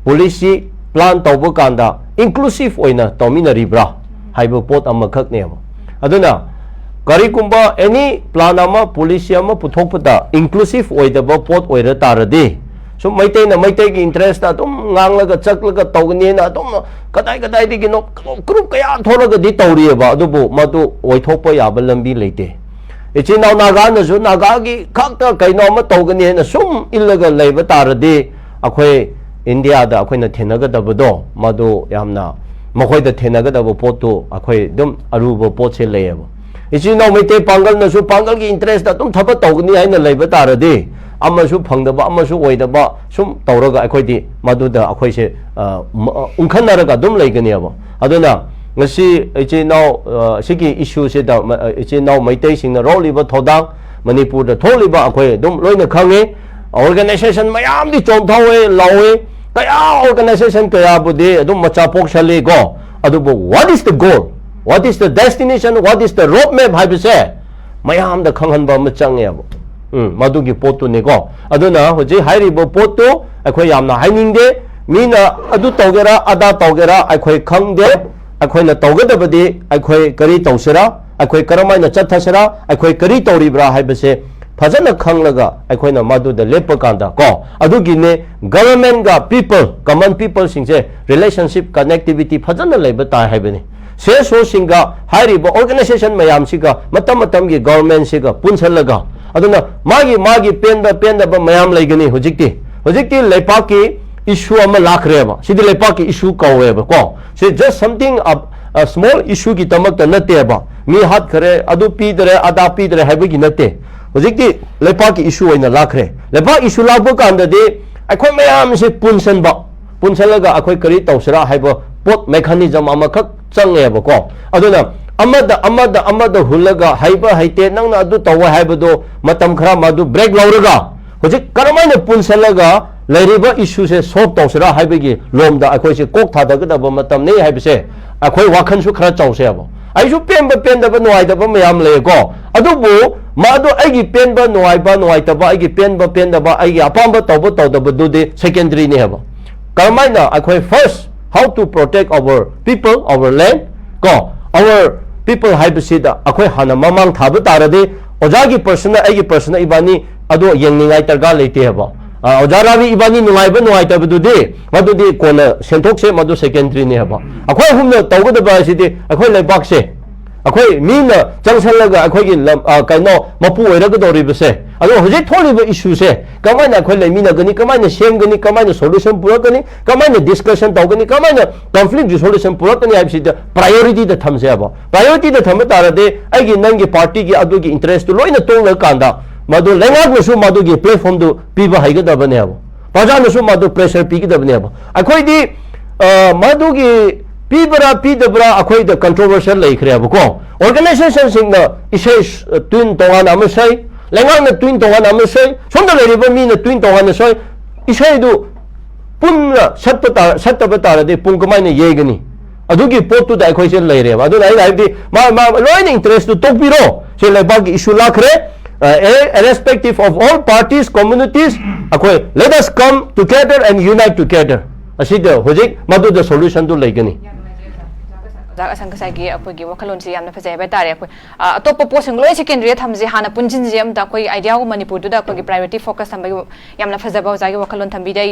policy, plan ꯇꯧꯕ ꯀꯥꯟꯗ inclusive ꯑꯣꯏꯅ ꯇꯧꯃꯤꯟꯅꯔꯤꯕ꯭ꯔꯥ ꯍꯥꯏꯕ ꯄꯣꯠ ꯑꯃꯈꯛꯅꯦꯕ꯫ ꯑꯗꯨꯅ ꯀꯔꯤꯒꯨꯝꯕ ꯑꯦꯅꯤ ꯄ꯭ꯂꯥꯟ ꯑꯃ, ꯄꯣꯂꯤꯁꯤ ꯑꯃ ꯄꯨꯊꯣꯛꯄꯗ ꯏꯟꯀ꯭ꯂꯨꯁꯤꯞ ꯑꯣꯏꯗꯕ ꯄꯣꯠ ꯑꯣꯏꯔ ꯇꯥꯔꯗꯤ, ꯁꯨꯝ ꯃꯩꯇꯩꯅ ꯃꯩꯇꯩꯒꯤ ꯏꯟꯇꯔꯦꯁꯇ ꯑꯗꯨꯝ ꯉꯥꯡꯂꯒ ꯆꯠꯂꯒ ꯇꯧꯒꯅꯤꯅ ꯑꯗꯨꯝ ꯀꯗꯥꯏ ꯀꯗꯥꯏꯗꯒꯤꯅꯣ ꯒ꯭ꯔꯨꯞ ꯀꯌꯥ ꯊꯣꯛꯂꯒꯗꯤ ꯇꯧꯔꯤꯑꯕ, ꯑꯗꯨꯕꯨ ꯃꯗꯨ ꯑꯣꯏꯊꯣꯛꯄ ꯌꯥꯕ ꯂꯝꯕꯤ ꯂꯩꯇꯦ꯫ ꯏꯆꯤꯟ ꯏꯅꯥꯎ ꯅꯥꯒꯥꯅꯁꯨ ꯅꯥꯒꯥꯒꯤ ꯈꯛꯇ ꯀꯩꯅꯣ ꯑꯃ ꯇꯧꯒꯅꯤ ꯍꯥꯏꯅ ꯁꯨꯝ ꯏꯜꯂꯒ ꯂꯩꯕ ꯇꯥꯔꯗꯤ, ꯑꯩꯈꯣꯏ ꯏꯟꯗꯤꯌꯥꯗ ꯑꯩꯈꯣꯏꯅ ꯊꯦꯡꯅꯒꯗꯕꯗꯣ, ꯃꯗꯨ ꯌꯥꯝꯅ, ꯃꯈꯣꯏꯗ ꯊꯦꯡꯅꯒꯗꯕ ꯄꯣꯠꯇꯨ ꯑꯩꯈꯣꯏ ꯑꯗꯨꯝ ꯑꯔꯨꯕ ꯄꯣꯠꯁꯦ ꯂꯩꯌꯦꯕ꯫ ꯏꯆꯤꯟ ꯏꯅꯥꯎ ꯃꯩꯇꯩ ꯄꯥꯡꯒꯜꯅꯁꯨ ꯄꯥꯡꯒꯜꯒꯤ ꯏꯟꯇꯔꯦꯁꯇ ꯑꯗꯨꯝ ꯊꯕꯛ ꯇꯧꯒꯅꯤ ꯍꯥꯏꯅ ꯂꯩꯕ ꯇꯥꯔꯗꯤ, ꯑꯃꯁꯨ ꯐꯪꯗꯕ, ꯑꯃꯁꯨ ꯑꯣꯏꯗꯕ ꯁꯨꯝ ꯇꯧꯔꯒ ꯑꯩꯈꯣꯏꯗꯤ ꯃꯗꯨꯗ ꯑꯩꯈꯣꯏꯁꯦ, ꯑ, ꯃ-, ꯑ, ꯎꯪꯈꯠꯅꯔꯒ ꯑꯗꯨꯝ ꯂꯩꯒꯅꯦꯕ꯫ ꯑꯗꯨꯅ ꯉꯁꯤ ꯏꯆꯤꯟ ꯏꯅꯥꯎ, ꯑ, ꯁꯤꯒꯤ ꯏꯁꯨꯁꯤꯗ ꯃ-, ꯑ, ꯏꯆꯤꯟ ꯏꯅꯥꯎ ꯃꯩꯇꯩꯁꯤꯡꯅ ꯂꯧꯔꯤꯕ ꯊꯧꯗꯥꯡ, ꯃꯅꯤꯄꯨꯔꯗ ꯊꯣꯛꯂꯤꯕ ꯑꯩꯈꯣꯏ ꯑꯗꯨꯝ ꯂꯣꯏꯅ ꯈꯪꯉꯤ꯫ ꯑꯣꯔꯒꯅꯥꯏꯖꯦꯁꯟ ꯃꯌꯥꯝꯗꯤ ꯆꯣꯡꯊꯣꯛꯑꯦ, ꯂꯥꯎꯋꯦ, ꯀꯌꯥ ꯑꯣꯔꯒꯅꯥꯏꯖꯦꯁꯟ ꯀꯌꯥꯕꯨꯗꯤ ꯑꯗꯨꯝ ꯃꯆꯥ ꯄꯣꯛꯁꯜꯂꯤꯀꯣ꯫ ꯑꯗꯨꯕꯨ what is the goal? What is the destination? What is the road map ꯍꯥꯏꯕꯁꯦ ꯃꯌꯥꯝꯗ ꯈꯪꯍꯟꯕ ꯑꯃ ꯆꯪꯉꯦꯕ꯫ ꯎꯝ, ꯃꯗꯨꯒꯤ ꯄꯣꯠꯇꯨꯅꯤꯀꯣ꯫ ꯑꯗꯨꯅ ꯍꯧꯖꯤꯛ ꯍꯥꯏꯔꯤꯕ ꯄꯣꯠꯇꯨ ꯑꯩꯈꯣꯏ ꯌꯥꯝꯅ ꯍꯥꯏꯅꯤꯡꯗꯦ꯫ ꯃꯤꯅ ꯑꯗꯨ ꯇꯧꯒꯦꯔꯥ, ꯑꯗꯥ ꯇꯧꯒꯦꯔꯥ, ꯑꯩꯈꯣꯏ ꯈꯪꯗꯦ꯫ ꯑꯩꯈꯣꯏꯅ ꯇꯧꯒꯗꯕꯗꯤ ꯑꯩꯈꯣꯏ ꯀꯔꯤ ꯇꯧꯁꯤꯔꯥ, ꯑꯩꯈꯣꯏ ꯀꯔꯝꯍꯥꯏꯅ ꯆꯠꯊꯁꯤꯔꯥ, ꯑꯩꯈꯣꯏ ꯀꯔꯤ ꯇꯧꯔꯤꯕ꯭ꯔꯥ ꯍꯥꯏꯕꯁꯦ ꯐꯖꯅ ꯈꯪꯂꯒ ꯑꯩꯈꯣꯏꯅ ꯃꯗꯨꯗ ꯂꯦꯞꯄ ꯀꯥꯟꯗ ꯀꯣ, ꯑꯗꯨꯒꯤꯅꯦ ꯒꯚꯔꯟꯃꯦꯟꯒ ꯄꯤꯄꯜ, ꯀꯃꯟ ꯄꯤꯄꯜꯁꯤꯡꯁꯦ ꯔꯤꯂꯦꯁꯟꯁꯤꯞ, ꯀꯅꯦꯛꯇꯤꯚꯤꯇꯤ ꯐꯖꯅ ꯂꯩꯕ ꯇꯥꯏ ꯍꯥꯏꯕꯅꯤ꯫ ꯁꯤ ꯑꯦꯁ ꯑꯣꯁꯤꯡꯒ ꯍꯥꯏꯔꯤꯕ ꯑꯣꯔꯒꯅꯥꯏꯖꯦꯁꯟ ꯃꯌꯥꯝꯁꯤꯒ ꯃꯇꯝ ꯃꯇꯝꯒꯤ ꯒꯚꯔꯟꯃꯦꯟꯁꯤꯒ ꯄꯨꯟꯁꯤꯜꯂꯒ, ꯑꯗꯨꯅ ꯃꯥꯒꯤ ꯃꯥꯒꯤ ꯄꯦꯟꯕ ꯄꯦꯟꯗꯕ ꯃꯌꯥꯝ ꯂꯩꯒꯅꯤ꯫ ꯍꯧꯖꯤꯛꯇꯤ, ꯍꯧꯖꯤꯛꯇꯤ ꯂꯩꯄꯥꯛꯀꯤ ꯏꯁꯨ ꯑꯃ ꯂꯥꯛꯈ꯭ꯔꯦꯕ꯫ ꯁꯤꯗꯤ ꯂꯩꯄꯥꯛꯀꯤ ꯏꯁꯨ ꯀꯧꯋꯦꯕꯀꯣ꯫ ꯁꯤ just something, a, a small issue ꯒꯤꯗꯃꯛꯇ ꯅꯠꯇꯦꯕ꯫ ꯃꯤ ꯍꯥꯠꯈꯔꯦ, ꯑꯗꯨ ꯄꯤꯗꯔꯦ, ꯑꯗꯥ ꯄꯤꯗꯔꯦ ꯍꯥꯏꯕꯒꯤ ꯅꯠꯇꯦ꯫ ꯍꯧꯖꯤꯛꯇꯤ ꯂꯩꯄꯥꯛꯀꯤ ꯏꯁꯨ ꯑꯣꯏꯅ ꯂꯥꯛꯈ꯭ꯔꯦ꯫ ꯂꯩꯄꯥꯛ ꯏꯁꯨ ꯂꯥꯛꯄ ꯀꯥꯟꯗꯗꯤ ꯑꯩꯈꯣꯏ ꯃꯌꯥꯝꯁꯦ ꯄꯨꯟꯁꯤꯟꯕ, ꯄꯨꯟꯁꯤꯜꯂꯒ ꯑꯩꯈꯣꯏ ꯀꯔꯤ ꯇꯧꯁꯤꯔꯥ ꯍꯥꯏꯕ ꯄꯣꯠ, ꯃꯦꯀꯥꯅꯤꯖꯝ ꯑꯃꯈꯛ ꯆꯪꯉꯦꯕꯀꯣ꯫ ꯑꯗꯨꯅ ꯑꯃꯗ, ꯑꯃꯗ, ꯑꯃꯗ ꯍꯨꯜꯂꯒ, ꯍꯩꯕ ꯍꯩꯇꯦ, ꯅꯪꯅ ꯑꯗꯨ ꯇꯧꯕ ꯍꯥꯏꯕꯗꯣ ꯃꯇꯝ ꯈꯔ ꯃꯗꯨ ꯕ꯭ꯔꯦꯛ ꯂꯧꯔꯒ, ꯍꯧꯖꯤꯛ ꯀꯔꯝꯍꯥꯏꯅ ꯄꯨꯟꯁꯤꯜꯂꯒ ꯂꯩꯔꯤꯕ ꯏꯁꯨꯁꯦ ꯁꯣꯜꯕ ꯇꯧꯁꯤꯔꯥ ꯍꯥꯏꯕꯒꯤ ꯂꯣꯝꯗ ꯑꯩꯈꯣꯏꯁꯦ ꯀꯣꯛ ꯊꯥꯗꯒꯗꯕ ꯃꯇꯝꯅꯤ ꯍꯥꯏꯕꯁꯦ ꯑꯩꯈꯣꯏ ꯋꯥꯈꯜꯁꯨ ꯈꯔ ꯆꯥꯎꯁꯦꯕ꯫ ꯑꯩꯁꯨ ꯄꯦꯟꯕ ꯄꯦꯟꯗꯕ, ꯅꯨꯡꯉꯥꯏꯇꯕ ꯃꯌꯥꯝ ꯂꯩꯌꯦꯀꯣ꯫ ꯑꯗꯨꯕꯨ ꯃꯗꯨ ꯑꯩꯒꯤ ꯄꯦꯟꯕ ꯅꯨꯡꯉꯥꯏꯕ, ꯅꯨꯡꯉꯥꯏꯇꯕ, ꯑꯩꯒꯤ ꯄꯦꯟꯕ ꯄꯦꯟꯗꯕ, ꯑꯩꯒꯤ ꯑꯄꯥꯝꯕ ꯇꯧꯕ ꯇꯧꯗꯕꯗꯨꯗꯤ ꯁꯦꯀꯦꯟꯗꯔꯤꯅꯦ ꯍꯥꯏꯕ꯫ ꯀꯔꯝꯍꯥꯏꯅ ꯑꯩꯈꯣꯏ first, how to protect our people, our land, ꯀꯣ, our ꯄꯤꯄꯜ ꯍꯥꯏꯕꯁꯤꯗ ꯑꯩꯈꯣꯏ ꯍꯥꯟꯅ ꯃꯃꯥꯡ ꯊꯥꯕ ꯇꯥꯔꯗꯤ, ꯑꯣꯖꯥꯒꯤ ꯄꯔꯁꯅꯦꯜ, ꯑꯩꯒꯤ ꯄꯔꯁꯅꯦꯜ ꯏꯕꯥꯅꯤ ꯑꯗꯣ ꯌꯦꯡꯅꯤꯡꯉꯥꯏ ꯗꯔꯀꯥꯔ ꯂꯩꯇꯦ ꯍꯥꯏꯕ꯫ ꯑ, ꯑꯣꯖꯥ ꯔꯥꯕꯤ ꯏꯕꯥꯅꯤ ꯅꯨꯡꯉꯥꯏꯕ ꯅꯨꯡꯉꯥꯏꯇꯕꯗꯨꯗꯤ ꯃꯗꯨꯗꯤ ꯀꯣꯟꯅ ꯁꯦꯟꯊꯣꯛꯁꯦ, ꯃꯗꯨ ꯁꯦꯀꯦꯟꯗꯔꯤꯅꯤ ꯍꯥꯏꯕ꯫ ꯑꯩꯈꯣꯏ ꯑꯍꯨꯝꯅ ꯇꯧꯒꯗꯕ ꯑꯁꯤꯗꯤ ꯑꯩꯈꯣꯏ ꯂꯩꯕꯥꯛꯁꯦ, ꯑꯩꯈꯣꯏ ꯃꯤꯅ ꯆꯪꯁꯜꯂꯒ ꯑꯩꯈꯣꯏꯒꯤ ꯂꯝ, ꯑ, ꯀꯩꯅꯣ ꯃꯄꯨ ꯑꯣꯏꯔꯒꯗꯧꯔꯤꯕꯁꯦ, ꯑꯗꯣ ꯍꯧꯖꯤꯛ ꯊꯣꯛꯂꯤꯕ ꯏꯁꯨꯁꯦ ꯀꯃꯥꯏꯅ ꯑꯩꯈꯣꯏ ꯂꯩꯃꯤꯟꯅꯒꯅꯤ, ꯀꯃꯥꯏꯅ ꯁꯦꯝꯒꯅꯤ, ꯀꯃꯥꯏꯅ ꯁꯣꯂꯨꯁꯟ ꯄꯨꯔꯛꯀꯅꯤ, ꯀꯃꯥꯏꯅ ꯗꯤꯁꯀꯁꯟ ꯇꯧꯒꯅꯤ, ꯀꯃꯥꯏꯅ ꯀꯟꯐ꯭ꯂꯤꯛ ꯔꯤꯁꯣꯂꯨꯁꯟ ꯄꯨꯔꯛꯀꯅꯤ ꯍꯥꯏꯕꯁꯤꯗ ꯄ꯭ꯔꯥꯏꯌꯣꯔꯤꯇꯤꯗ ꯊꯝꯁꯦ ꯍꯥꯏꯕ꯫ ꯄ꯭ꯔꯥꯏꯌꯣꯔꯤꯇꯤꯗ ꯊꯝꯕ ꯇꯥꯔꯗꯤ ꯑꯩꯒꯤ ꯅꯪꯒꯤ ꯄꯥꯔꯇꯤꯒꯤ ꯑꯗꯨꯒꯤ ꯏꯟꯇꯔꯦꯁꯇꯨ ꯂꯣꯏꯅ ꯇꯣꯛꯂꯀꯥꯟꯗ ꯃꯗꯨ ꯂꯩꯉꯥꯛꯅꯁꯨ ꯃꯗꯨꯒꯤ ꯄ꯭ꯂꯦꯠꯐꯣꯝꯗꯨ ꯄꯤꯕ ꯍꯩꯒꯗꯕꯅꯦꯕ꯫ ꯄ꯭ꯔꯖꯥꯅꯁꯨ ꯃꯗꯨ ꯄ꯭ꯔꯦꯁꯔ ꯄꯤꯒꯗꯕꯅꯦꯕ꯫ ꯑꯩꯈꯣꯏꯗꯤ, ꯑ, ꯃꯗꯨꯒꯤ ꯄꯤꯕ꯭ꯔꯥ ꯄꯤꯗꯕ꯭ꯔꯥ ꯑꯩꯈꯣꯏꯗ ꯀꯟꯇ꯭ꯔꯣꯚꯔꯁꯤꯌꯦꯜ ꯂꯩꯈ꯭ꯔꯦꯕꯀꯣ꯫ ꯑꯣꯔꯒꯅꯥꯏꯖꯦꯁꯟꯁꯤꯡꯅ ꯏꯁꯩ ꯁ-, ꯇ꯭ꯌꯨꯟ ꯇꯣꯉꯥꯟꯅ ꯑꯃ ꯁꯛꯏ, ꯂꯩꯉꯥꯛꯅ ꯇ꯭ꯌꯨꯟ ꯇꯣꯉꯥꯟꯅ ꯑꯃ ꯁꯛꯏ, ꯁꯣꯝꯗ ꯂꯩꯔꯤꯕ ꯃꯤꯅ ꯇ꯭ꯌꯨꯟ ꯇꯣꯉꯥꯟꯅ ꯁꯛꯏ꯫ ꯏꯁꯩꯗꯨ ꯄꯨꯟꯅ ꯁꯠꯄ ꯇꯥ-, ꯁꯠꯇꯕ ꯇꯥꯔꯗꯤ ꯄꯨꯡ ꯀꯃꯥꯏꯅ ꯌꯩꯒꯅꯤ? ꯑꯗꯨꯒꯤ ꯄꯣꯠꯇꯨꯗ ꯑꯩꯈꯣꯏꯁꯦ ꯂꯩꯔꯦꯕ꯫ ꯑꯗꯨꯅ ꯑꯩꯅ ꯍꯥꯏꯕꯗꯤ ꯃꯥ, ꯃꯥ ꯂꯣꯏꯅ ꯏꯟꯇꯔꯦꯁꯇꯨ ꯇꯣꯛꯄꯤꯔꯣ꯫ ꯁꯤ ꯂꯩꯕꯥꯛꯀꯤ ꯏꯁꯨ ꯂꯥꯛꯈ꯭ꯔꯦ꯫ ꯑ, irrespective of all parties, communities, ꯑꯩꯈꯣꯏ let us come together and unite together꯫ ꯑꯁꯤꯗ ꯍꯧꯖꯤꯛ ꯃꯗꯨꯗ ꯁꯣꯂꯨꯁꯟꯗꯨ ꯂꯩꯒꯅꯤ꯫ ꯑꯣꯖꯥ ꯑꯁꯪ ꯉꯁꯥꯏꯒꯤ ꯑꯩꯈꯣꯏꯒꯤ ꯋꯥꯈꯜꯂꯣꯟꯁꯤ ꯌꯥꯝꯅ ꯐꯖꯩ ꯍꯥꯏꯕ ꯇꯥꯔꯦ꯫ ꯑꯩꯈꯣꯏ, ꯑ, ꯑꯇꯣꯞꯄ ꯄꯣꯠꯁꯤꯡ ꯂꯣꯏ ꯁꯦꯀꯦꯟꯗꯔꯤꯗ ꯊꯝꯁꯦ, ꯍꯥꯟꯅ ꯄꯨꯟꯁꯤꯟꯁꯦ ꯑꯝꯇ꯫ ꯑꯩꯈꯣꯏ ꯑꯥꯏꯗꯤꯌꯥꯒꯨꯝꯕ ꯃꯅꯤꯄꯨꯔꯗꯨꯗ ꯑꯩꯈꯣꯏꯒꯤ ꯄ꯭ꯔꯥꯏꯌꯣꯔꯤꯇꯤ ꯐꯣꯀꯁ ꯊꯝꯕꯒꯤ ꯌꯥꯝꯅ ꯐꯖꯕ ꯑꯣꯖꯥꯒꯤ ꯋꯥꯈꯜꯂꯣꯟ ꯊꯝꯕꯤꯔꯦ꯫